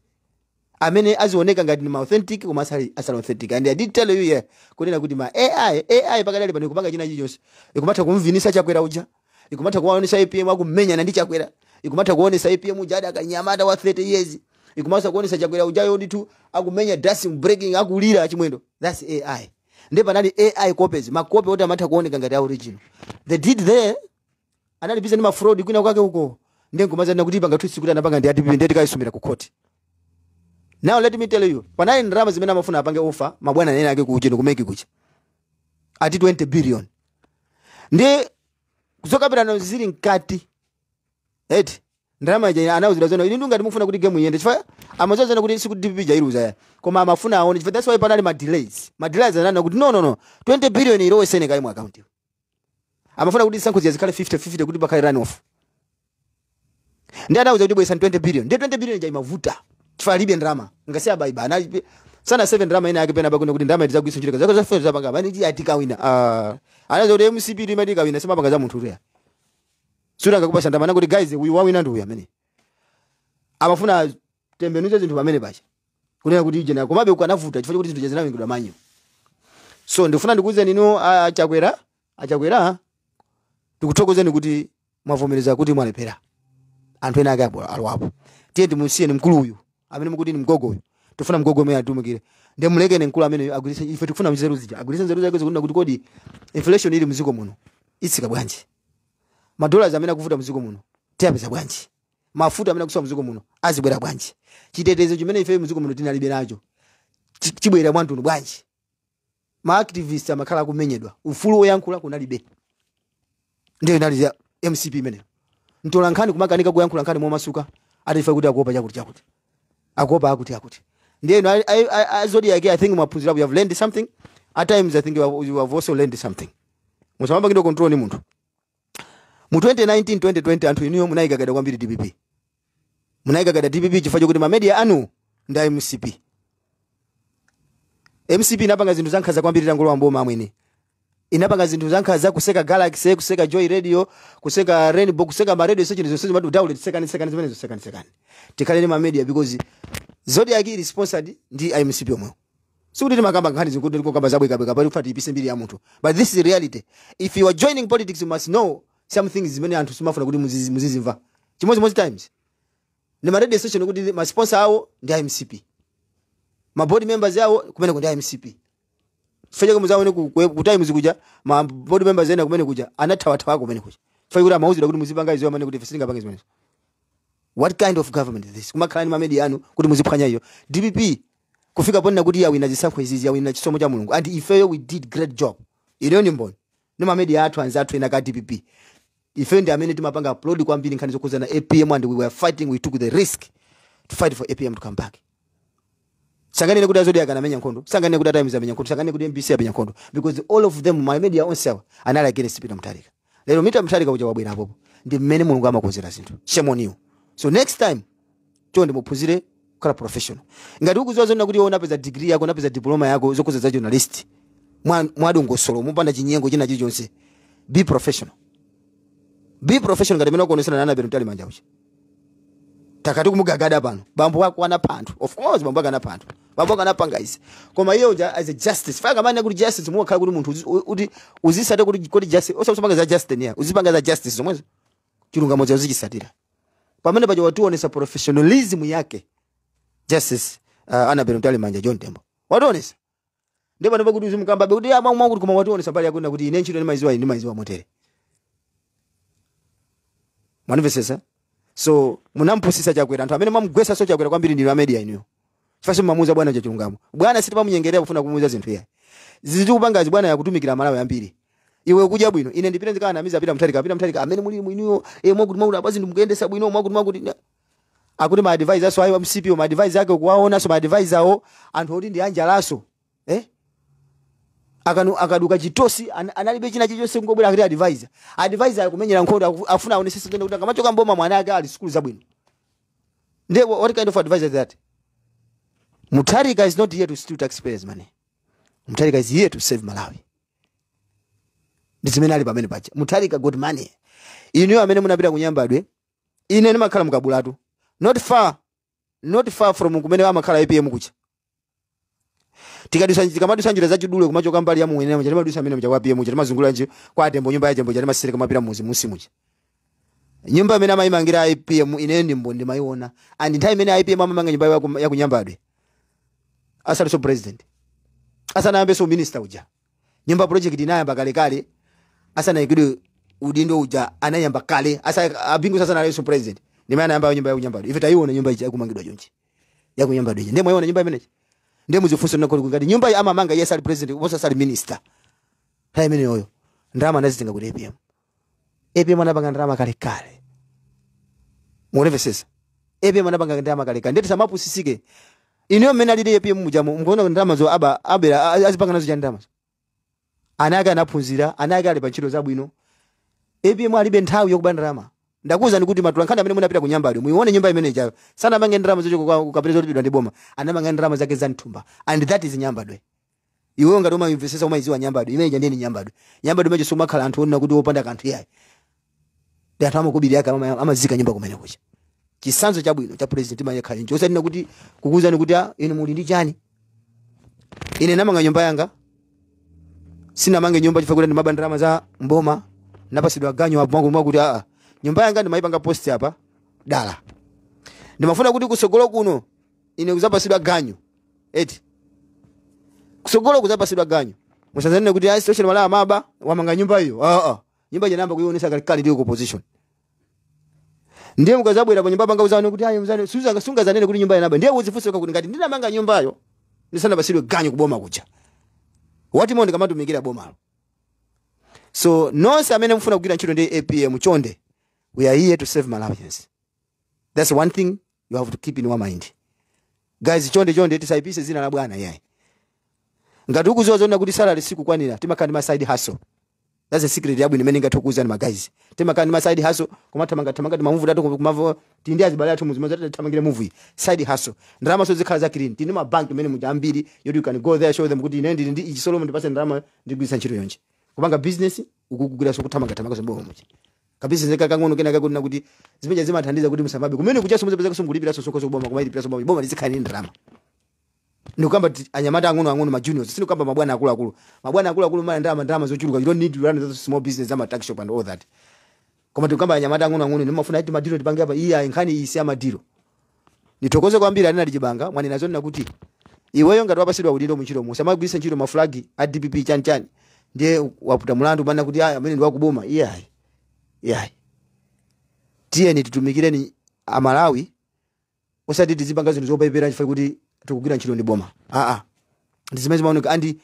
amene azioneka ngati ni ma authentic koma asali authentic. And I did tell you here kunena kuti ma AI pakadali pano ikupanga china chilichonse. Ikumatha kumvinisa Chakwera uja, ikumatha kuwaonesa APM akumenyana ndi Chakwera, ikumatha kuonesa APM uja adi akanyamata wa 30 years, ikumatha kuonesa Chakwera ujayo ndithu akumenya dancing breaking, akulira Chimwendo. That's AI. Ndi panali AI copies, makopi oti amatha kuoneka ngati original. They did there, anali busy ndi ma fraud kwina kwake uko, ndiye nkumazana kuti panga twist kuti anapanga ndi ADPP, ndiye tikayisumira ku court. Now let me tell you, panali ndalama zimene amafuna apange offer mabwana ene ake kuchino kumeki kucha ati 20 billion, ndi zokapirano zili mkati eti. Ndalama ija anawuzira zona ini ngati mufuna kuti game iyende, chifukwa amazozana kuti siku DPP jairuza ya, koma amafuna aone chifukwa that's why panali ma delays. Ma delays anana kuti no, no, no, 20 billion ilowe sene kai mu account. Amafuna kuti zisankho zikhale 50 50 kuti pakhale run off. Ndi anawuza kuti bwesa 20 billion. Ndi 20 billion ija imavuta chifukwa alibe ndalama ngasi abaiba anali sana 7 ndalama ina yake pena pakuno kuti ndalama izagwisa ntchito zako zafuna zapanga bani ndi atikawina. Ah, anaza kuti MCP limati kawina simapanga za munthu uya sura ngakupasa ndalama kuti guys, uyu wawina ndi uyu amene amafuna tembenuze zinthu pamene pacha. Kunena kuti ije na komabe ukanavuta chifukwa kuti zinthu zinawingidwa manyo. So ndifuna ndikuwuzeni inu achakwera, achakwera, tikuthokozeni kuti mwavomereza kuti mwalephera. Anthu ena ake apo alwapo. Tiye timusiyeni mkulu uyu amene mukuti ni mgogo uyu. Tifuna mgogo amene atumikire. Ndiye mulekeni mkulu amene agwiritse. Ife tikufuna nzeru zija, agwiritse nzeru zake zikunena kuti kodi inflation ili mdziko muno itsika bwanji, ma dollars amene akuvuta mdziko muno tiyapeza bwanji, mafuta amene akusowa mdziko muno azibwera bwanji, chitetezo chimene ife mdziko muno tinalibe nacho chibwera mwantunu bwanji. Ma activists amakhala akumenyedwa, ufulu woyankhula kunalibe. Ndiyo inali ya MCP imeneyo. Mtola nkhani kumakanika kuyankhula nkhani momasuka, atifa kuti akuopa chakuti chakuti, akuopa akuti akuti. Ndiye ino Zodiac, I think mwaphunzira, you have learned something. At times I think you have also learned something. Musamapangidwe control ni munthu. Mu 2019, 2020, anthu inuyo munayikagada kwambiri DPP. Munayikagada DPP chifukwa chokuti ma media anu ndi MCP. MCP inapanga zinthu zankhanza kwambiri tangolowa mboma. Amwene, inapanga zinthu zankhanza, kuseka Galaxy, kuseka Joy Radio, kuseka Rainbow, kuseka ma radio station zonse zimati download. Sekani, sekani zimenezo, sekani, sekani. Tikhale ndi ma media, because Zodiac ili sponsored ndi MCP omwewo. Sikuti timakamba nkhani zikuti tikukamba zabwekabweka pali kufati ipise mbiri ya munthu, but this is reality. If you are joining politics, you must know some things zimene anthu simafuna kuti muzizimva. Chimodzimodzi Times ndi ma radio station kuti ma sponsor awo ndi MCP, ma board members awo kumeneko ndi MCP. Chifukwa muzaone ku Times kuja, ma board members ena kumene kuja anathawathawa kumene kuja chifukwa kuti amauzidwa kuti muzipanga izo, amene kuti ife sitingapange zimenezo. What kind of government is this, kumakhala ndi ma media anu kuti muziphwanya iyo? DPP kufika ponena kuti yawina zisankho izizi, yawina chisomo cha Mulungu, and ifeyo we did great job. Ineyo ni mboni ndi ma media athu anzathu ena ka DPP. Ifeyo ndi amene timapanga upload kwambiri nkhani zokhuzana APM, and we were fighting, we took the risk to fight for APM to come back. Sanganene kuti Azodiac anamenya nkhondo, sanganene kuti Times amenya nkhondo, sanganene kuti MBC amenya nkhondo, because all of them, ma media onse awa, anali against Peter Mutharika. Lero Peter Mutharika uja wabwera apopo. Ndi mmene Mulungu amakonzera zinthu. Shame on you. So next time chonde muphunzire kukhala professional. Ngati ukuziwa zona kuti iwe unapeza degree yako, unapeza diploma yako zokhuza za journalist mwadongosolo, mupanda chinyengo china chilichonse, be professional, be professional. Ngati mene ukuonesana na Annabel Mtalimanja uja, takati kumugagada pano, bambo wako anapha anthu. Of course bambo wako anapha anthu, bambo wako anapanga izi, koma iye uja as a justice faka mane kuti justice muwakhala kuti munthu kuti uzisate kuti justice osapanga za justice ya uzipanga za justice zomwezo, chilungamo uzichisatira. Pamene paja wationesa professionalism yake Justice Annabel Mtalimanja. John Tembo wationesa. Ndipo pano pakuti uzimukamba kuti ama mwa kuti, koma wationesa mbali yakuna kuti ine ntchito ndimayiziwa, ine ndimayiziwa motere. Mwanimvesesa? So munampusisa Chakwera. Anthu amene mwamugwesa so Chakwera kwambiri ndinu a media inuyo, chifukwa simumamuuza bwana cha chilungamo. Bwana sitimamunyengerera kufuna kumuuza zinthu iyayi. Zizikupangazi bwana yakutumikira Malawi ambiri. Iwe ukudya bwino, ine ndipite ndikanamiza Peter Mutharika? Peter Mutharika amene muli mwinuyo, mwakuti mwakuti apazi ndimukuyendesa bwino, mwakuti mwakuti. Akuti ma advisor so ayi MCP, ma advisor ake kuwaona, so ma advisor awo anthu oti ndi anjalaso, akanu akaduka chitosi analibe china chilichonse, kungobwera akuti advisor. Advisor akumenyera nkhondo, afuna aonesese kuti akamachoka mboma mwana ake ali sukulu zabwino. Ndiye what kind of advisor is that? Mutharika is not here to steal taxpayers' money. Mutharika is here to save Malawi. Ndi zimene ali pamene paja. Mutharika got money. Inuyo amene munapita kunyambadwe, ine ndimakhala mukabulatu, not far, not far from kumene amakhala APM kucha. Tikadusa, tikamadusa njira zachidule kumachoka mbali ya muwene muja, timadusa amene muja kwa APM muja, timazungulira nje kwa Tembo, nyumba ya Tembo muja, timasirika mapira muzi musi muja. Nyumba amene amayimangira APM, ine ndimbo ndimayiona. And nthawi imene APM amamanga nyumba ya kunyambadwe asalinso president, asanayambenso minister uja. Nyumba project inayamba kalekale asanayikidwe udindo uja, anayamba kale asa abingu sasa nalenso president, ndimene anayamba nyumba ya kunyambadwe. Ife tayiona nyumba ija yakumangidwa chonchi ya kunyambadwe ija. Ndiye mwayiona nyumba imeneyi, ndiye muzifunse nako ngati nyumba iyi amamanga iye sali president komanso sali minister. Nthawi imeneyoyo ndalama anazitenga kuti APM? APM anapanga ndalama kalekale. Muonevesesa? APM anapanga ndalama kalekale. Ndiye tisamapusisike. Inuyo mmene alili APM mujamo, mukuona ndalama zo aba abera azipanga nazo cha ndalama? Ana ake anaphunzira, ana ake ali pa ntchito zabwino. APM alibe nthawi yokuba ndalama. Ndakuwuzani kuti matulankhani amene munapita ku Nyambadwe muione nyumba imene ijayo, sanamange ndalama zochoka kapena zolipidwa ndi boma, anamanga ndalama zake za mthumba, and that is Nyambadwe. Iweyo ngati umayimvesesa, umayiziwa Nyambadwe imene ija. Ndiyeni Nyambadwe, Nyambadwe imenecho sumakhala anthu onena kuti wopanda kanthu iyayi. Ndi anthu amakubiri ake amazika nyumba kumene kucha. Chisanzo chabwino cha president imayekha injo, osatina kuti kukuuzani kuti, "Ah, inu muli ndi chani?" Ine namanga nyumba yanga, sinamange nyumba chifukwa kuti ndimaba ndalama za mboma, napasidwa ganyo apo mwangu mwakuti aa, nyumba yanga ndimayipanga post apa dala, ndimafuna kuti kusogolo kuno ine kuzapasidwa ganyo, eti kusogolo kuzapasidwa ganyo, musazanene kuti ayi, Situation Malawi amaba, wamanga nyumba iyo. Ah ah, nyumba janamba kuionesa kalikali ndiyo opposition. Ndiye mukazabwera pa nyumba panga uzani kuti ayi, mzani suza sunga zanene kuti nyumba yanaba. Ndiye uzifunse kuti ngati ndinamanga nyumbayo ndisanapasidwe ganyo kuboma kuja, wati mo ndikamatumikira bomalo. So nonse amene mufuna kugwira ntchito ndi APM, chonde, we are here to save Malawians. That's one thing you have to keep in your mind, guys. Chonde chonde, tisaipise zina la bwana yayi. Ngati ukuziwa zona kuti salary sikukwanira, timakhala ndi ma side hustle. That's a secret yabwino imene ingathokozani ma guys. Timakhala ndi ma side hustle, kumathamanga thamanga timamuvu tatu kumavo tindi azibale athu muzima zati thamangire muvu side hustle. Ndalama so zikhala za clean. Tindi ma bank imene muja ambiri yoti you can go there, show them kuti ine ndili ndi ichi, Solomon, ndipase ndalama ndigwisa ntchito yonje kupanga business ukugwira, so kuthamanga thamanga zombo muja ka business kakang'ono kena kakuti nakuti zimeja zimathandiza kuti musamabe kumene kuchaso muzapeza kusungulipira so soko boma kumayilipira so boma boma lizikhala ndi ndalama. Ndikukamba anyamata ang'ono ang'ono, ma juniors, sindikukamba mabwana akuluakulu. Mabwana akuluakulu mana ndalama, ndalama zochuluka. You don't need to run those small business ama tuck shop and all that. Koma tikukamba anyamata ang'ono ang'ono, ndimafuna ati madiro tipange apa. Iya, nkhani iyi si amadiro. Nithokoze kwambiri anena Chibanga mwanena zonena kuti iweyo ngati wapasidwa udindo muntchito musamagwiritse ntchito maflagi a DPP chani chani, ndiye waputa mulandu mana kuti aya amene ndi wakuboma. Iyayi, iyayi, tiyeni titumikireni Amalawi, osati tizipanga zinthu zopepera chifukwa kuti tikugwira ntchito ndi boma. Aa, ndi zimene zimaoneka. Andi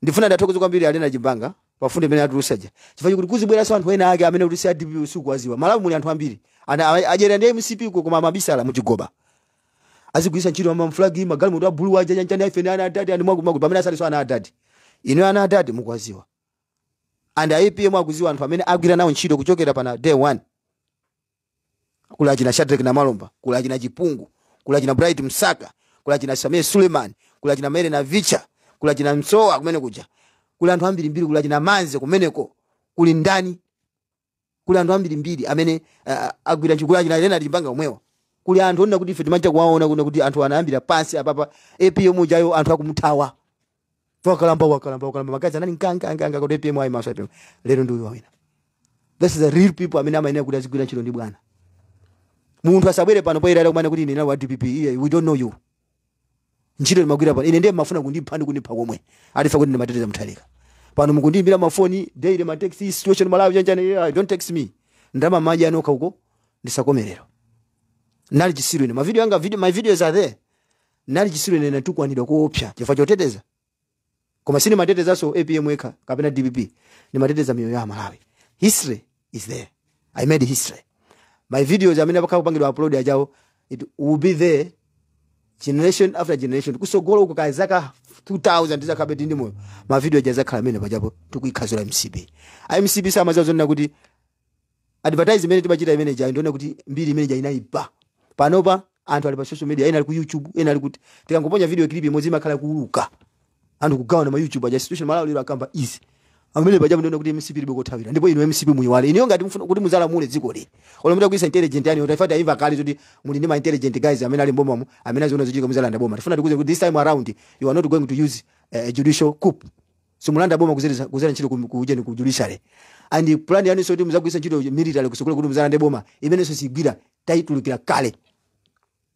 ndifuna ndathokoze kwambiri alena Chibanga pafundo imene atulusaja, chifukwa kuti kuzibweranso anthu ena ake amene kuti si a DPP usiku aziwa. Malawi muli anthu ambiri ana adyera ndi MCP uko, koma amabisala muchigoba, azigwiritsa ntchito maflagi, magalimoto a blue aja, chanchani, ife ana adadi ani mwaku mwaku, pamene asaliso ana adadi. Inu ana adadi mukuwaziwa, and APM akuziwa anthu amene agwira nawo ntchito kuchokera pana day one. Kula achina Shadrack Namalomba, kula achina Chipungu, kula achina Bright Msaka, kula achina Samir Suleiman, kula achina Mary Navicha, kula achina Msowa kumene kuja, kula anthu ambirimbiri, kula achina Manze kumeneko, kuli ndani, kuli anthu ambirimbiri amene agwira ntchito, kula achina Leonard Chibanga omwewa. Kuli anthu onena kuti ife timacha kuwaona kuna kuti anthu anayambira pansi apapa. APM ujayo anthu akumuthawa, wakalamba, wakalamba, wakalamba, magazi anali nkanga kuti APM ayi maso APM. Lero ndi uyu wawina. This is the real people amene amayenera kuti azigwira ntchito ndi bwana. Munthu asabwere pano poyera kumene kuti ine wa DPP. Iye, we don't know you. Ntchito limagwira pano, ine ndiye mafuna kundipha ndi kundipha komwe alifa kuti ndimateteza Mutharika. Pano mukundiyimbira mafoni daily, ma text, Situation Malawi chanchani. Yeah, don't text me. Ndalama maji anoka uko ndisakomerero. Nali chisiru ine, mavideo anga video, my videos are there. Nali chisiru ine, natukwanidwa kuopsa chifukwa choteteza, koma sini matetezaso APM eka kapena DPP, nimateteza miyoyo ya Malawi. History is there. I made history. My videos amene akapangidwa upload ajawo, it will be there generation after generation kusogolo uko, kaya zaka 2000 tizakhabe tindi moyo, mavideo aja zakhala amene pajapo tikuikhazula MCP. MCP samaziwa zonena kuti advertise imene timachita imene ija, ndione kuti mbiri imene ija inayipa. Panopa anthu ali pa social media, ena ali ku YouTube, ena ali kuti tikangoponya video clip imodzi imakhala kuuluka, anthu kugawana ma YouTube aja, Situation Malawi lero akamba izi amene pajapo. Ndiona kuti MCP libe kothawira. Ndipo inu MCP muyiwale. Iniyo ngati mufuna kuti muzalamule dziko li, olo mutagwisa intelligent yani utaifata imva kale kuti muli ndi ma intelligent guys amene ali mbomamo, amene aziona zochitika, muzalanda boma. Tifuna tikuze kuti this time around you are not going to use a judicial coup. Simulanda boma kuzera ntchito kujeni ku judiciary. And plan yanu so kuti muzagwisa ntchito military kusukula kuti muzalande boma, imenenso sigwira, tayitulukira kale.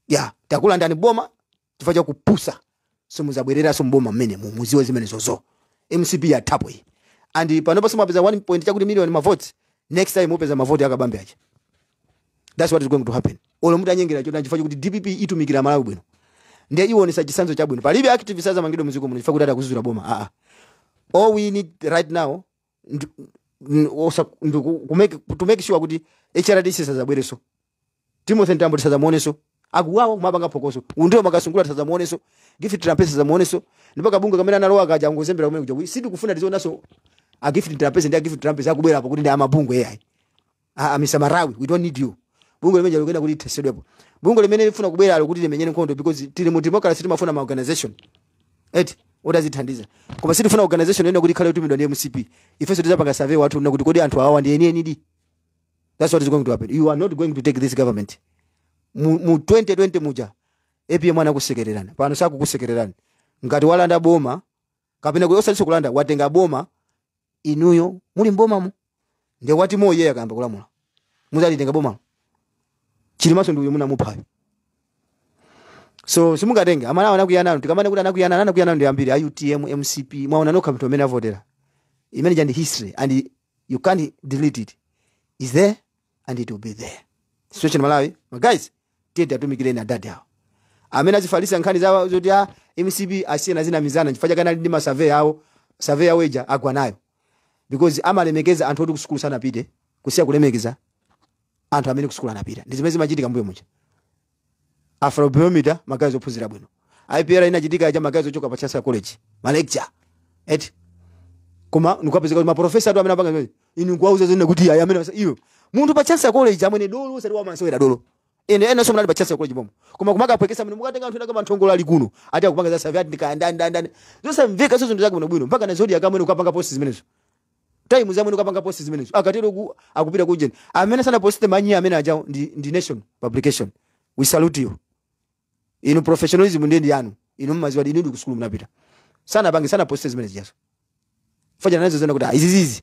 Ya takulandani boma chifukwa cha kupusa, simuzabwereranso mboma mmene muziwe zimene zozo. MCP yathapo iyi. And panopa simapeza 1 point chakuti million mavotes, next time mupeza mavoti akabambe aja. That's what is going to happen. Olo muti anyengera chota, chifukwa chokuti DPP itumikira Malawi bwino, ndiye iwonesa chisanzo chabwino. Palibe activist azamangidwe muziko muno chifukwa kuti atakuzuzula boma. Aa, all we need right now to make sure kuti HRDC sazabwereso, Timothy Ntambo tisazamuoneso akuwawa kumapanga phokoso, undiwo makasungula tisazamuoneso, Gift Trapence tisazamuoneso, ndipo kabunga kamene analowa kaja angozembera kumene kuja. Sitikufuna tizionaso a Gift Trapence ndi a Gift Trapence akubwera apo kuti ndi amabungwe AI. Ah, Mr. Marawi, we don't need you. Bungwe limene likuyenda kuti lithesedwepo, bungwe limene lifuna kubwera alo kuti limenyere nkhondo, because tili mu democracy, timafuna ma organization eti otazithandiza, koma sitifuna organization ene kuti ikhale yotumidwa ndi MCP. Ifenso tizapanga survey wathu na kuti kodi anthu awawa ndi enieni di. That's what is going to happen. You are not going to take this government. Mu 2020 muja APM anakusekererani, pano sakukusekererani. Ngati walanda boma kapena kuti osati kulanda, watenga boma, inuyo muli mbomamo, ndiye wati moyo iye akayamba kulamula muzalitenga boma. Chilimaso ndi uyo munamuphayo, so simungatenge amene anakuyana. Tikamane kuti anakuyana, anakuyana ndi ambiri a UTM, MCP. Mwaona nokha mnthu amene avotera imene ja ndi history and you can't delete it. Is there and it will be there. Situation Malawi, ma guys, tiye atumikireni adadi awo amene azifalisa nkhani zawo zoti a MCP asiyena zinamizana chifukwa chake anali ndi ma survey awo. Survey yawo ija agwa nayo because amalemekeza anthu oti kusukulu sanapite, kusiya kulemekeza anthu amene kusukulu anapita. Ndi zimene zimachitika mbuyo muja. Afrobarometer, magazi ophunzira bwino. IPR inachitika ija, magazi ochoka pa Chancellor College, ma lecture eti. Koma nikapezeka kuti maprofesa atu amene apanga zimene inu nkuwauza zine kuti ayi amene iyo munthu pa Chancellor College amene dolo osati wamasewera dolo. Ene ena so munali pa Chancellor College pomwe, koma kumakapwekesa mene mukatenga anthu ena kama nthongolo ali kuno ati akupanga za survey, ati ndikaya ndani ndani ndani, zosamveka. So zinthu zake bwino bwino mpaka na Zodiak amene ukapanga post zimenezo, time zamene ukapanga post zimenezo, akatero ku akupita kujeni. Amene sanaposte manyi amene aja ndi Nation Publication. We salute you. Inu professionalism ndiye ndi yanu. Inu mmaziwa, inu ndi kusukulu munapita. Sana pange sana poste zimene zijazo faja nazo zena kuti ah, izi zizi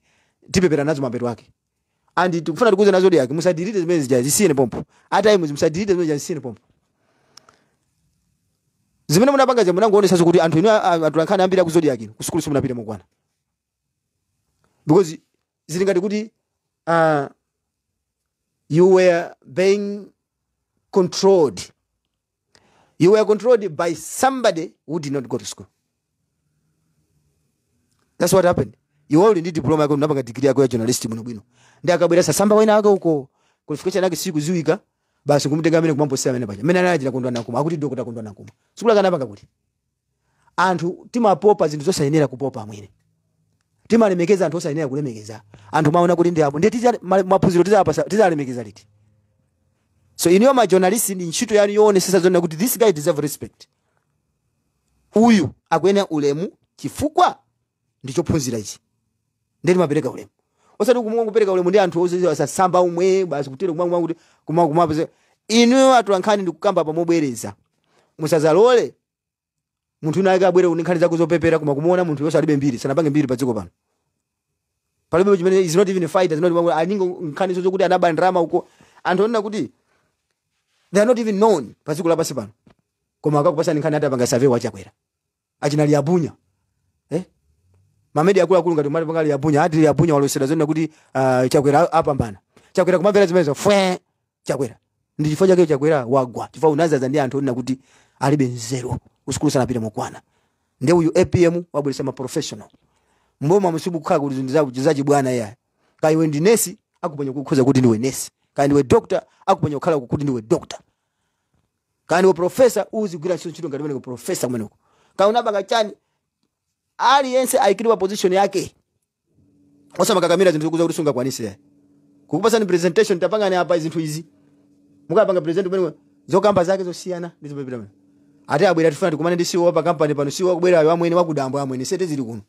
tipepera nazo mapeto ake. And tikufuna tikuze nazo yake, musadelete zimene zija, zisiyene pompo. A Times, musadelete zimene zija, zisiyene pompo. Zimene munapanga zija munangoonesa kuti anthu inu atulankhani ambiri aku Zodiak kusukulu simunapita mokwana, because zili ngati kuti you were being controlled. You were controlled by somebody who did not go to school. That's what happened. Iwe uli ndi diploma yako, unapanga degree yako ya journalist bwino bwino, ndi akabwera sasamba wina ake uko, qualification yake sikuziwika, basi kumutenga amene kumamposera amene paja amene anachita Kondwa Nakuma akuti Dr. Kondwa Nakuma sikula kanapanga kuti anthu timapopa zinthu zosayenera kupopa. Amwene, timalemekeza anthu osayenera kulemekeza. Anthu maona kuti ndi apo ndiye maphunziro tizalemekeza liti? So inuyo ma journalist, ndi ntchito yanu yoonesesa zona kuti this guy deserve respect, uyu akuyenera ulemu chifukwa ndichophunzira ichi, ndiye timapereka ulemu, osati kumangopereka ulemu ndi anthu osasamba umwe basi kutero kumwa kuti kumwa kumwa. Inuyo atolankhani, ndikukamba pamobwereza, musazalole munthu wina ake abwere ndi nkhani zako zopepera, koma kumuona munthu yonse alibe mbiri, sanapange mbiri pa dziko pano, palibe chimene, is not even a fighter, is not aningo nkhani zokuti anaba ndalama uko. Anthu onena kuti they are not even known pa dziko lapansi pano, koma akakupasani nkhani ati apanga survey wachakwera achinali abunya, eh? Ma media akuluakulu ngati mali pangali abunya ati abunya walosera zonena kuti Chakwera apambana. Chakwera kumamvera zimenezo fwe. Chakwera ndi chifukwa chake Chakwera wagwa, chifukwa unazaza ndi anthu onena kuti alibe nzeru, usukulu sanapite mokwana. Ndi uyu APM wabweresa ma professional mboma musibu kukhala kuti zinthu zaku zachibwana. Iyayi, kaya iwe ndi nesi, akuponya kukhoza kuti ndiwe nesi. Kaya ndiwe doctor, akuponya kukhala kuti ndiwe doctor. Kaya ndiwe professor, uzigwira ntchito ngati umeneko professor kumeneko. Kaya unapanga chani, aliyense ayikidwe pa position yake, osamakakamira zinthu zokuza kuti sungakwanise. Kukupasani presentation, tapangani apa zinthu izi, mukapanga present umene zokamba zake zosiyana ndi zimene ati abwera tifuna tikumane ndi CEO pa company pano. CEO akubwerayo amwene wakudambo, amwene sete zili kuno,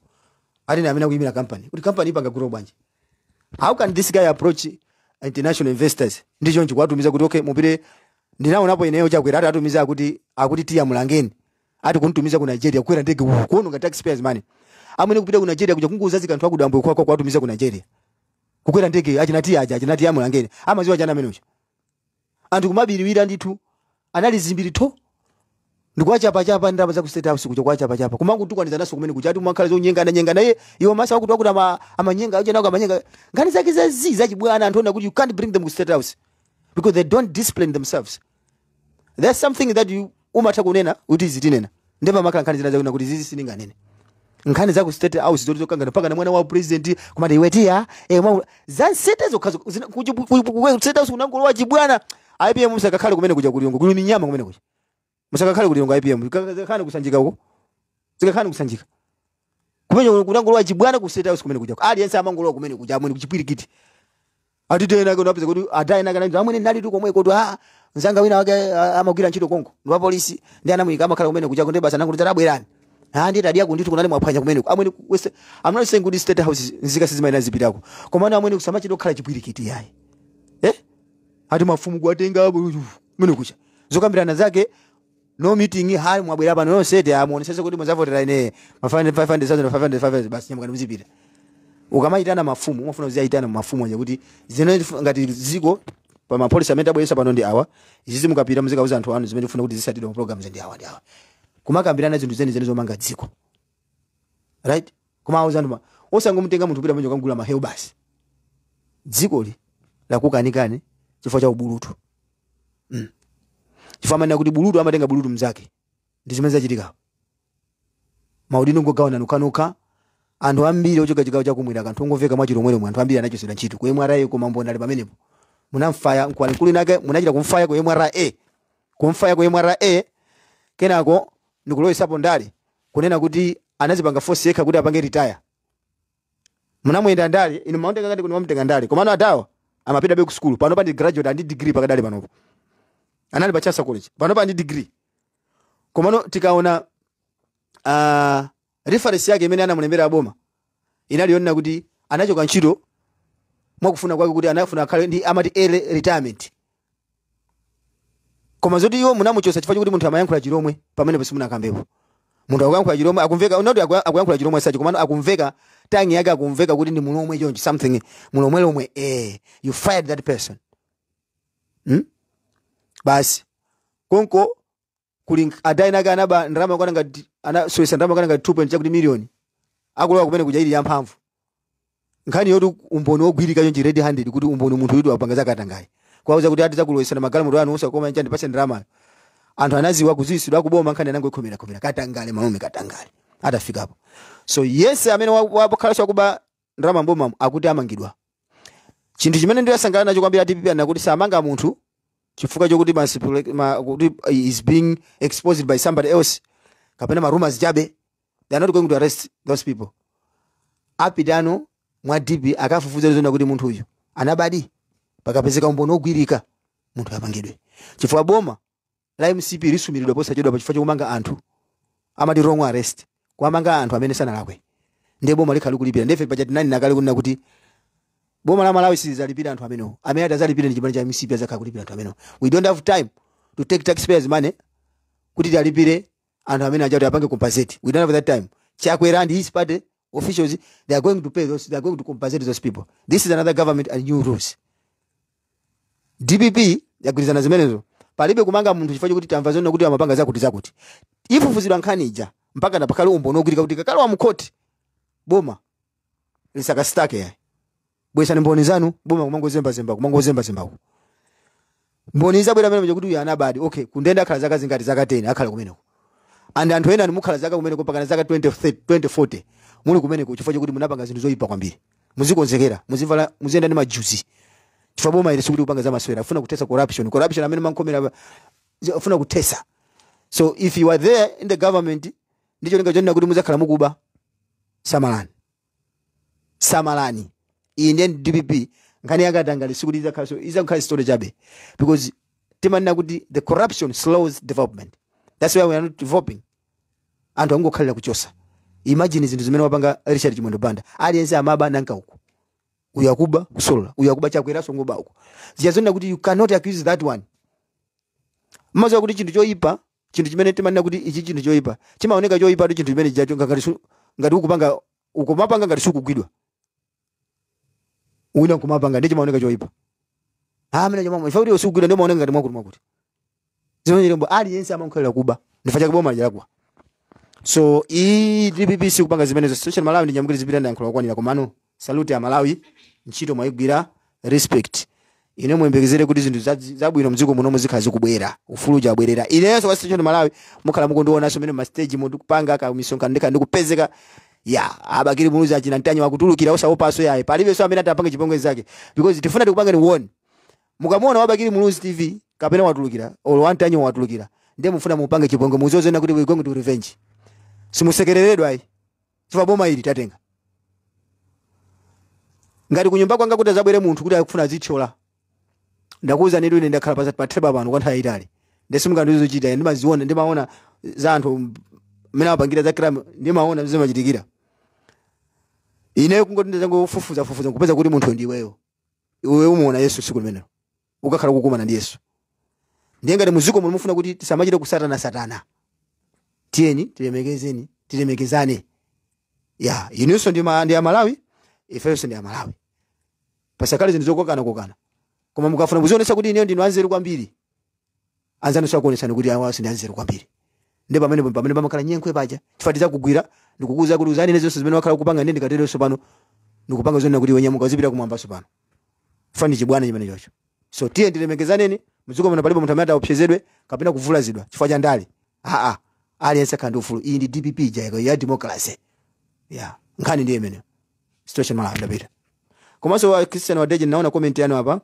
ati ni amene akuyimira company kuti company ipanga grow bwanji. How can this guy approach international investors ndi chonchi, kuwatumiza kuti okay, mupite? Ndinaonapo ineyo Chakwera ati atumiza akuti tiya mulangeni, ati kuntumiza ku Nigeria, kukwera ndege kuononga taxpayers money amwene, kupita ku Nigeria kuja kunguza zikanthu akudambo kwa kuwatumiza ku Nigeria, kukwera ndege. Achinati aja achinati ya mulangeni amaziwa chana amenecho. Anthu kumabiriwira ndithu, anali zimbiri tho ndikuwachapachapa ndalama za ku State House kuja, kuwachapachapa kumangutukwaniza naso kumene kuja, ati umakhala zonyengana nyengana iye iwo masa wakuti wakuti amanyenga aje nako amanyenga nkhani zake zazi zachibwana. Anthu ona kuti you can't bring them ku State House because they don't discipline themselves. There's something that you umatha kunena kuti izi tinena, ndipo amakhala nkhani zina zakuna kuti zizi sininganene, nkhani za ku State House zoti zokangana mpaka na mwana wa president kumati iwe tiya za nsete zokhazo ku State House kunangolowa chibwana. APM musakakhale kumene kuja, kuliyongo kuli minyama kumene kuja. Musakakhale kuliyongo APM, zikakhale kusanjika uko, zikakhale kusanjika kumene kunangolowa chibwana ku State House kumene kuja. Aliyense amangolowa kumene kuja amwene kuchipwirikiti. Atitena ko napeza kuti adayi naka amwene nali tu komwe kuti ah, nzanga wina wake amagwira ntchito konko ndi wa polisi, ndi anamuyika amakhala kumene kuja ndi basa nanguti tarabwerani. Ah, ndi tadiya kunditu kunali mwaphwanya kumene amwene. I'm not saying kuti State House nzika sizimayina zipitako, koma amwene kusamachita kukhala chipwirikiti yayi, eh, ati mafumu kuwatenga. Mene kucha zokambirana zake, no meeting. Hali mwabwera pano nonsete, amuonesese kuti muzavotera ine ma 500,000, 500, 500, basi, nyamukani muzipita. Ukamayitana mafumu, umafuna uziyayitana mafumu aja kuti zimene ngati ziko pa ma policy amene tabweresa pano ndi awa, izizi mukapita muzikauza anthu anu, zimene tifuna kuti zisatidwe mu programs ndi awa ndi awa. Kumakambirana zinthu zenizeni zomanga dziko, right? Kumauza anthu, osangomutenga munthu kupita mwenje kugula mahewu basi. Dzikoli lakukanikani chifukwa cha ubulutu. Chifukwa amanena kuti bulutu amatenga bulutu mzake. Ndi zimene zachitika. Maudindo ngogawana nokhanokha. Anthu ambiri ochoka chigawo chakumwera, kanthu ongomveka mwachilomweromwe, anthu ambiri anachosedwa ntchito ku MRA. Koma mbona ali pamenepo, munamfaya mkulu nake, munachita kumfaya ku MRA, kumfaya ku MRA. Kenako ndikulowesapo ndale, kunena kuti anazipanga force yekha kuti apange retire. Munamuyenda ndale inu, maoneka ngati kuti mwamtenga ndale, komano adawa amapita be ku school. Panopa ndi graduate, andi degree. Pakadali panopo anali pa Chancellor College, panopa ndi degree. Komano tikaona reference yake imene anamulembera aboma, inali yonena kuti anachoka ntchito mwakufuna kwake, kuti anafuna akhale ndi amati early retirement. Koma zoti iwo munamuchosa chifukwa chokuti munthu amayankhula Chilomwe, pamene simunakambepo. Munthu akuyankhula Chilomwe, akumveka unoti akuyankhula Chilomwe sachi, komano akumveka tongue yake, akumveka kuti ndi Mulomwe chonchi, something Mulomwe lomwe. You fired that person, Basi konko kuli adayi ake anaba ndalama yakwana ngati, anasowesa ndalama yakwana ngati 2 point chakuti million, akulowa kumene kuja ili yamphamvu. Nkhani yoti umboni wogwirika chonchi, red handed, kuti umboni munthu yuti wapanga zakatangale, kwauza kuti ati zakulowesana magalimoto anu osakoma nchani, ndipase ndalamayo. Anthu anaziwa kuziwisidwa akuboma, nkhani anango ikhomera khomera. Katangale malume, katangale atafikapo. So yense amene wakhalanso akuba ndalama mbomamo akuti amangidwa. Chinthu chimene ndidasangalala nacho kwambiri, a DPP anakuti samanga munthu chifukwa chokuti kuti is being exposed by somebody else kapena ma rumors chabe. They are not going to arrest those people. Apitano mwa DP akafufuza zona kuti munthu uyu anabadi. Pakapezeka umboni ogwirika, munthu apangidwe, chifukwa boma la MCP lisumiridwa posachedwa pa chifukwa chokumanga anthu, amati wrong arrest, kuamanga anthu amene sanalakwe. Ndiye boma likhala likulipira. Ndife paja tinani nakale kunena kuti boma la Malawi silizalipira anthu amenewo. Amene atazalipira ndi chipani cha MCP, azakhala kulipira anthu amenewo. We don't have time to take taxpayers' money kuti tialipire anthu amene aja, kuti apange compensate. We don't have that time. Chakwera and his party officials, they are going to pay those, they are going to compensate those people. This is another government and new rules. DPP yagwirizana zimenezo. Palibe kumanga munthu chifukwa chokuti tamva zona kuti amapanga zakuti zakuti. Ifufuzidwa nkhani ija mpaka napakale umboni ogwirika, kuti kakalowa mkhoti boma lisakasitake. Yayi, bwesani mboni zanu. Boma kumangozembazemba, kumangozembazembako. Mboni zabwera pamene kuti uyu anabadi, okay, kundende akhala zaka zingati? Zaka 10 akhala kumeneko. And anthu ena mukhala zaka kumeneko mpaka zaka 20, 20, 40 muli kumeneko, chifukwa chokuti munapanga zinthu zoyipa kwambiri. Muzikonzekera, muzivala, muziyenda ndi majuzi, chifukwa boma ili sikuti kupanga zamasewera. Afuna kuthetsa corruption. Corruption amene mankhomera afuna kuthetsa. So if you are there in the government ndicho linga chonena kuti muzakhala mukuba, samalani, samalani. Iyi ndiye DPP. Nkhani yakatangale sikuti izakhala, izakhala story chabe, because timanena kuti the corruption slows development. That's why we are not developing. Anthu angokhalira kuchosa. Imagine zinthu zimene wapanga Richard Chimwendo Banda. Aliyense amaba nanka uku, uyu akuba kusolola, uyu akuba, Chakweraso ngoba uku. Ziyazonena kuti you cannot accuse that one. Mmaziwa kuti chinthu choyipa, chinthu chimene timanena kuti ichi chinthu choyipa, chimaoneka choyipa tu chinthu chimene chacho ngati ukupanga, ukumapanga ngati sukugwidwa, wina nkumapanga, ndi chimaoneka choyipa. Ah, amene chomwe ife kuti usukugwidwa, ndio maoneka ngati mwakuti mwakuti zimene chilembo. Aliyense amankhalira kuba, ndifa chake boma lijalakwa. So iyi DPP sikupanga zimenezo. Social Malawi ndi nyamukiri zipita, ndayankhula kukwanira. Komano salute ya Malawi, ntchito mwayigwira, respect. Ine muyembekezere kuti zinthu zabwino mdziko muno muzikhala zikubwera, ufulu chabwerera. Inenso kwa Station Malawi mukhala mukundionanso mene ma stage mundikupanga ka misonkhano, ndikhala ndikupezeka ya a Bakili Muluzi, achina Ntanyi wakutulukira osaopanso yayi. Palibenso amene atapange chipongwe zake, because tifuna tikupangeni won. Mukamuona wa Bakili Muluzi TV kapena watulukira, olo wantanyi watulukira, ndiye mufuna mupange chipongwe, muzozena kuti we going to revenge. Simusekereredwa ayi, chifukwa boma ili tatenga. Ngati kunyumba kwanga kuti azabwere munthu kuti akufuna azithyola, ndakuwuza nitu, ine ndakhala pa theba pano kwa nthawi yayitali, ndesimungandizochita. Ndimaziona, ndimaona za anthu mmene amapangira za crime, ndimaona zimachitikira. Ine kungoti ndizangofufuza fufuza nkupeza kuti munthu ndiweyo, iwe umuona Yesu siku limenelo, ukakhala kukumana ndi Yesu. Ndiye ngati muziko muno mufuna kuti tisamachite kusatana satana, tiyeni tilemekezeni, tilemekezane. Ya, inunso ndi Amalawi, ifenso ndi Amalawi. Pasakale zinthu zokokana kokana. Koma mukafuna muzionetsa kuti ineyo ndinu anzeru kwambiri, anzanu sakuonetsani kuti awa ndi anzeru kwambiri. Ndi pamene pamakhala nyenkhwe paja, chifukwa tidzakugwira ndikukuuza kuti uzanene zonse zimene wakhala kupanga. Ndi ndikaterenso pano ndikupanga zonena kuti wenyamuka uzipita kumwambaso pano fani chibwana chimene chocho. So tiye tilemekezaneni. Mdziko muno palibe munthu amene ataopsezedwe kapena kuvulazidwa chifukwa cha ndale. Aa, aliyense akhala ndi ufulu. Iyi ndi DPP ija ya democracy. Ya, nkhani ndiye imeneyo. Situation Malawi, ndapita. Komanso Christian Wadeje, naona comment yanu apa,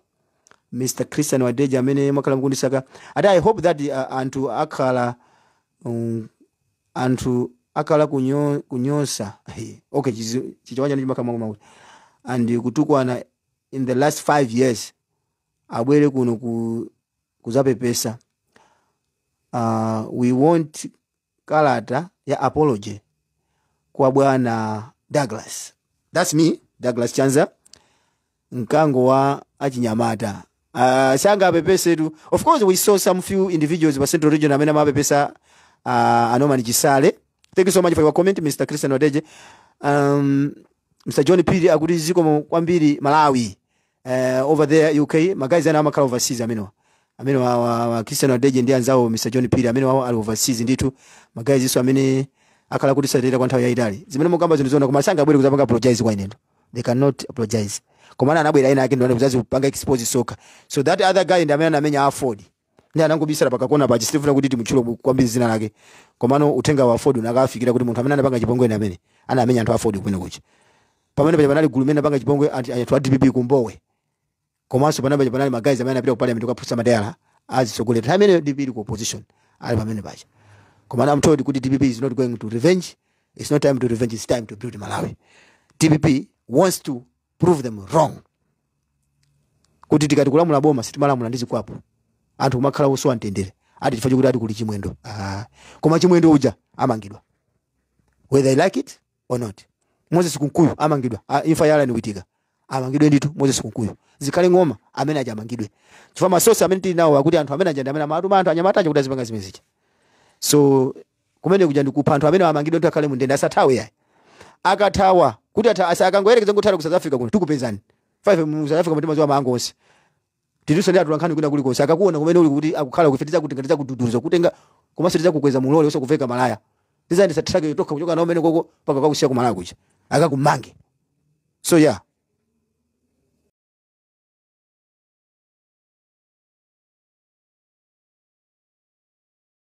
Mr Christian Wadeje, amene mwakhala mukundisaka, ati, "I hope that anthu akhala kunyosa." Okay, chichawanja ndi chimakhala mwakuti and kutukwana in the last 5 years, abwere kuno kuzapepesa. We want kalata ya apology kwa bwana Douglas. That's me, Douglas Chanza, mkango wa achinyamata. Sanga apepesetu. Of course we saw some few individuals pa Central Region amene amapepesa, Anomani Chisale. Thank you so much for your comment, Mr Christian Wadeje. Mr John Piri akuti zikomo kwambiri Malawi, over there UK. Ma guys ena amakhala overseas amenewa, amene wa Christian Wadeje ndi anzawo Mr John Piri, amene wawo ali overseas ndithu. Ma guys iso amene akhala kuti satera kwa nthawi yayitali, zimene mukamba zinthu zona, koma sangabwere kuzapanga apologize kwa inendo. They cannot apologize. Koma anabwera ena ake ndione kuzazi kupanga expose soka. So that other guy ndi amene anamenya Aford, ndi anangobisala pakakona pachi. Sitifuna kuti timutchule kwambiri zina lake, komano uthenga wa Aford unakafikira kuti munthu amene anapanga chipongwe ndi amene anamenya anthu Aford kumene kucha. Pamene paja panali gulu limene anapanga chipongwe anthu a DPP kumbowe, komanso pamene paja panali ma guys amene anapita ku parliament kukaphunzitsa madera azitsogolera nthawi imene DPP ili ku opposition, ali pamene paja. Koma I'm told kuti DPP is not going to revenge. It's not time to revenge, it's time to build Malawi. DPP wants to prove them wrong kuti tikati kulamula boma sitimalamula ndi zikwapo, anthu kumakhala osowa mtendere ati chifukwa chokuti ati kuli Chimwendo. Ah, koma Chimwendo uja amangidwa whether they like it or not. Moses Kunkuyu amangidwa. Ah, imfa yala nikuitika, amangidwe ndithu Moses Kunkuyu. Zikhale Ng'oma amene aja amangidwe, chifukwa ma source amene tili nawo akuti anthu amene aja ndi amene amatuma anthu anyamata aja kuti azipanga zimene zija. So kumene kuja ndikupha anthu amene amangidwe ndi akhale mundende, asathawe yayi. Akathawa kuti atha akangoyerekeza ngothala ku South Africa kuno, tikupezani. Five mu South Africa mutima ziwa mango onse tiliso ndi atulankhani kwina kulikonse. Akakuona kumene uli kuti akukhala kufe, tizakutenga, tizakududuza kutenga, komanso tizakukweza mulole usakuveka malaya, tizayendesa truck yotoka kuchoka nawo mene koko paka kakusiya kumalaya kuja akakumange. So yeah.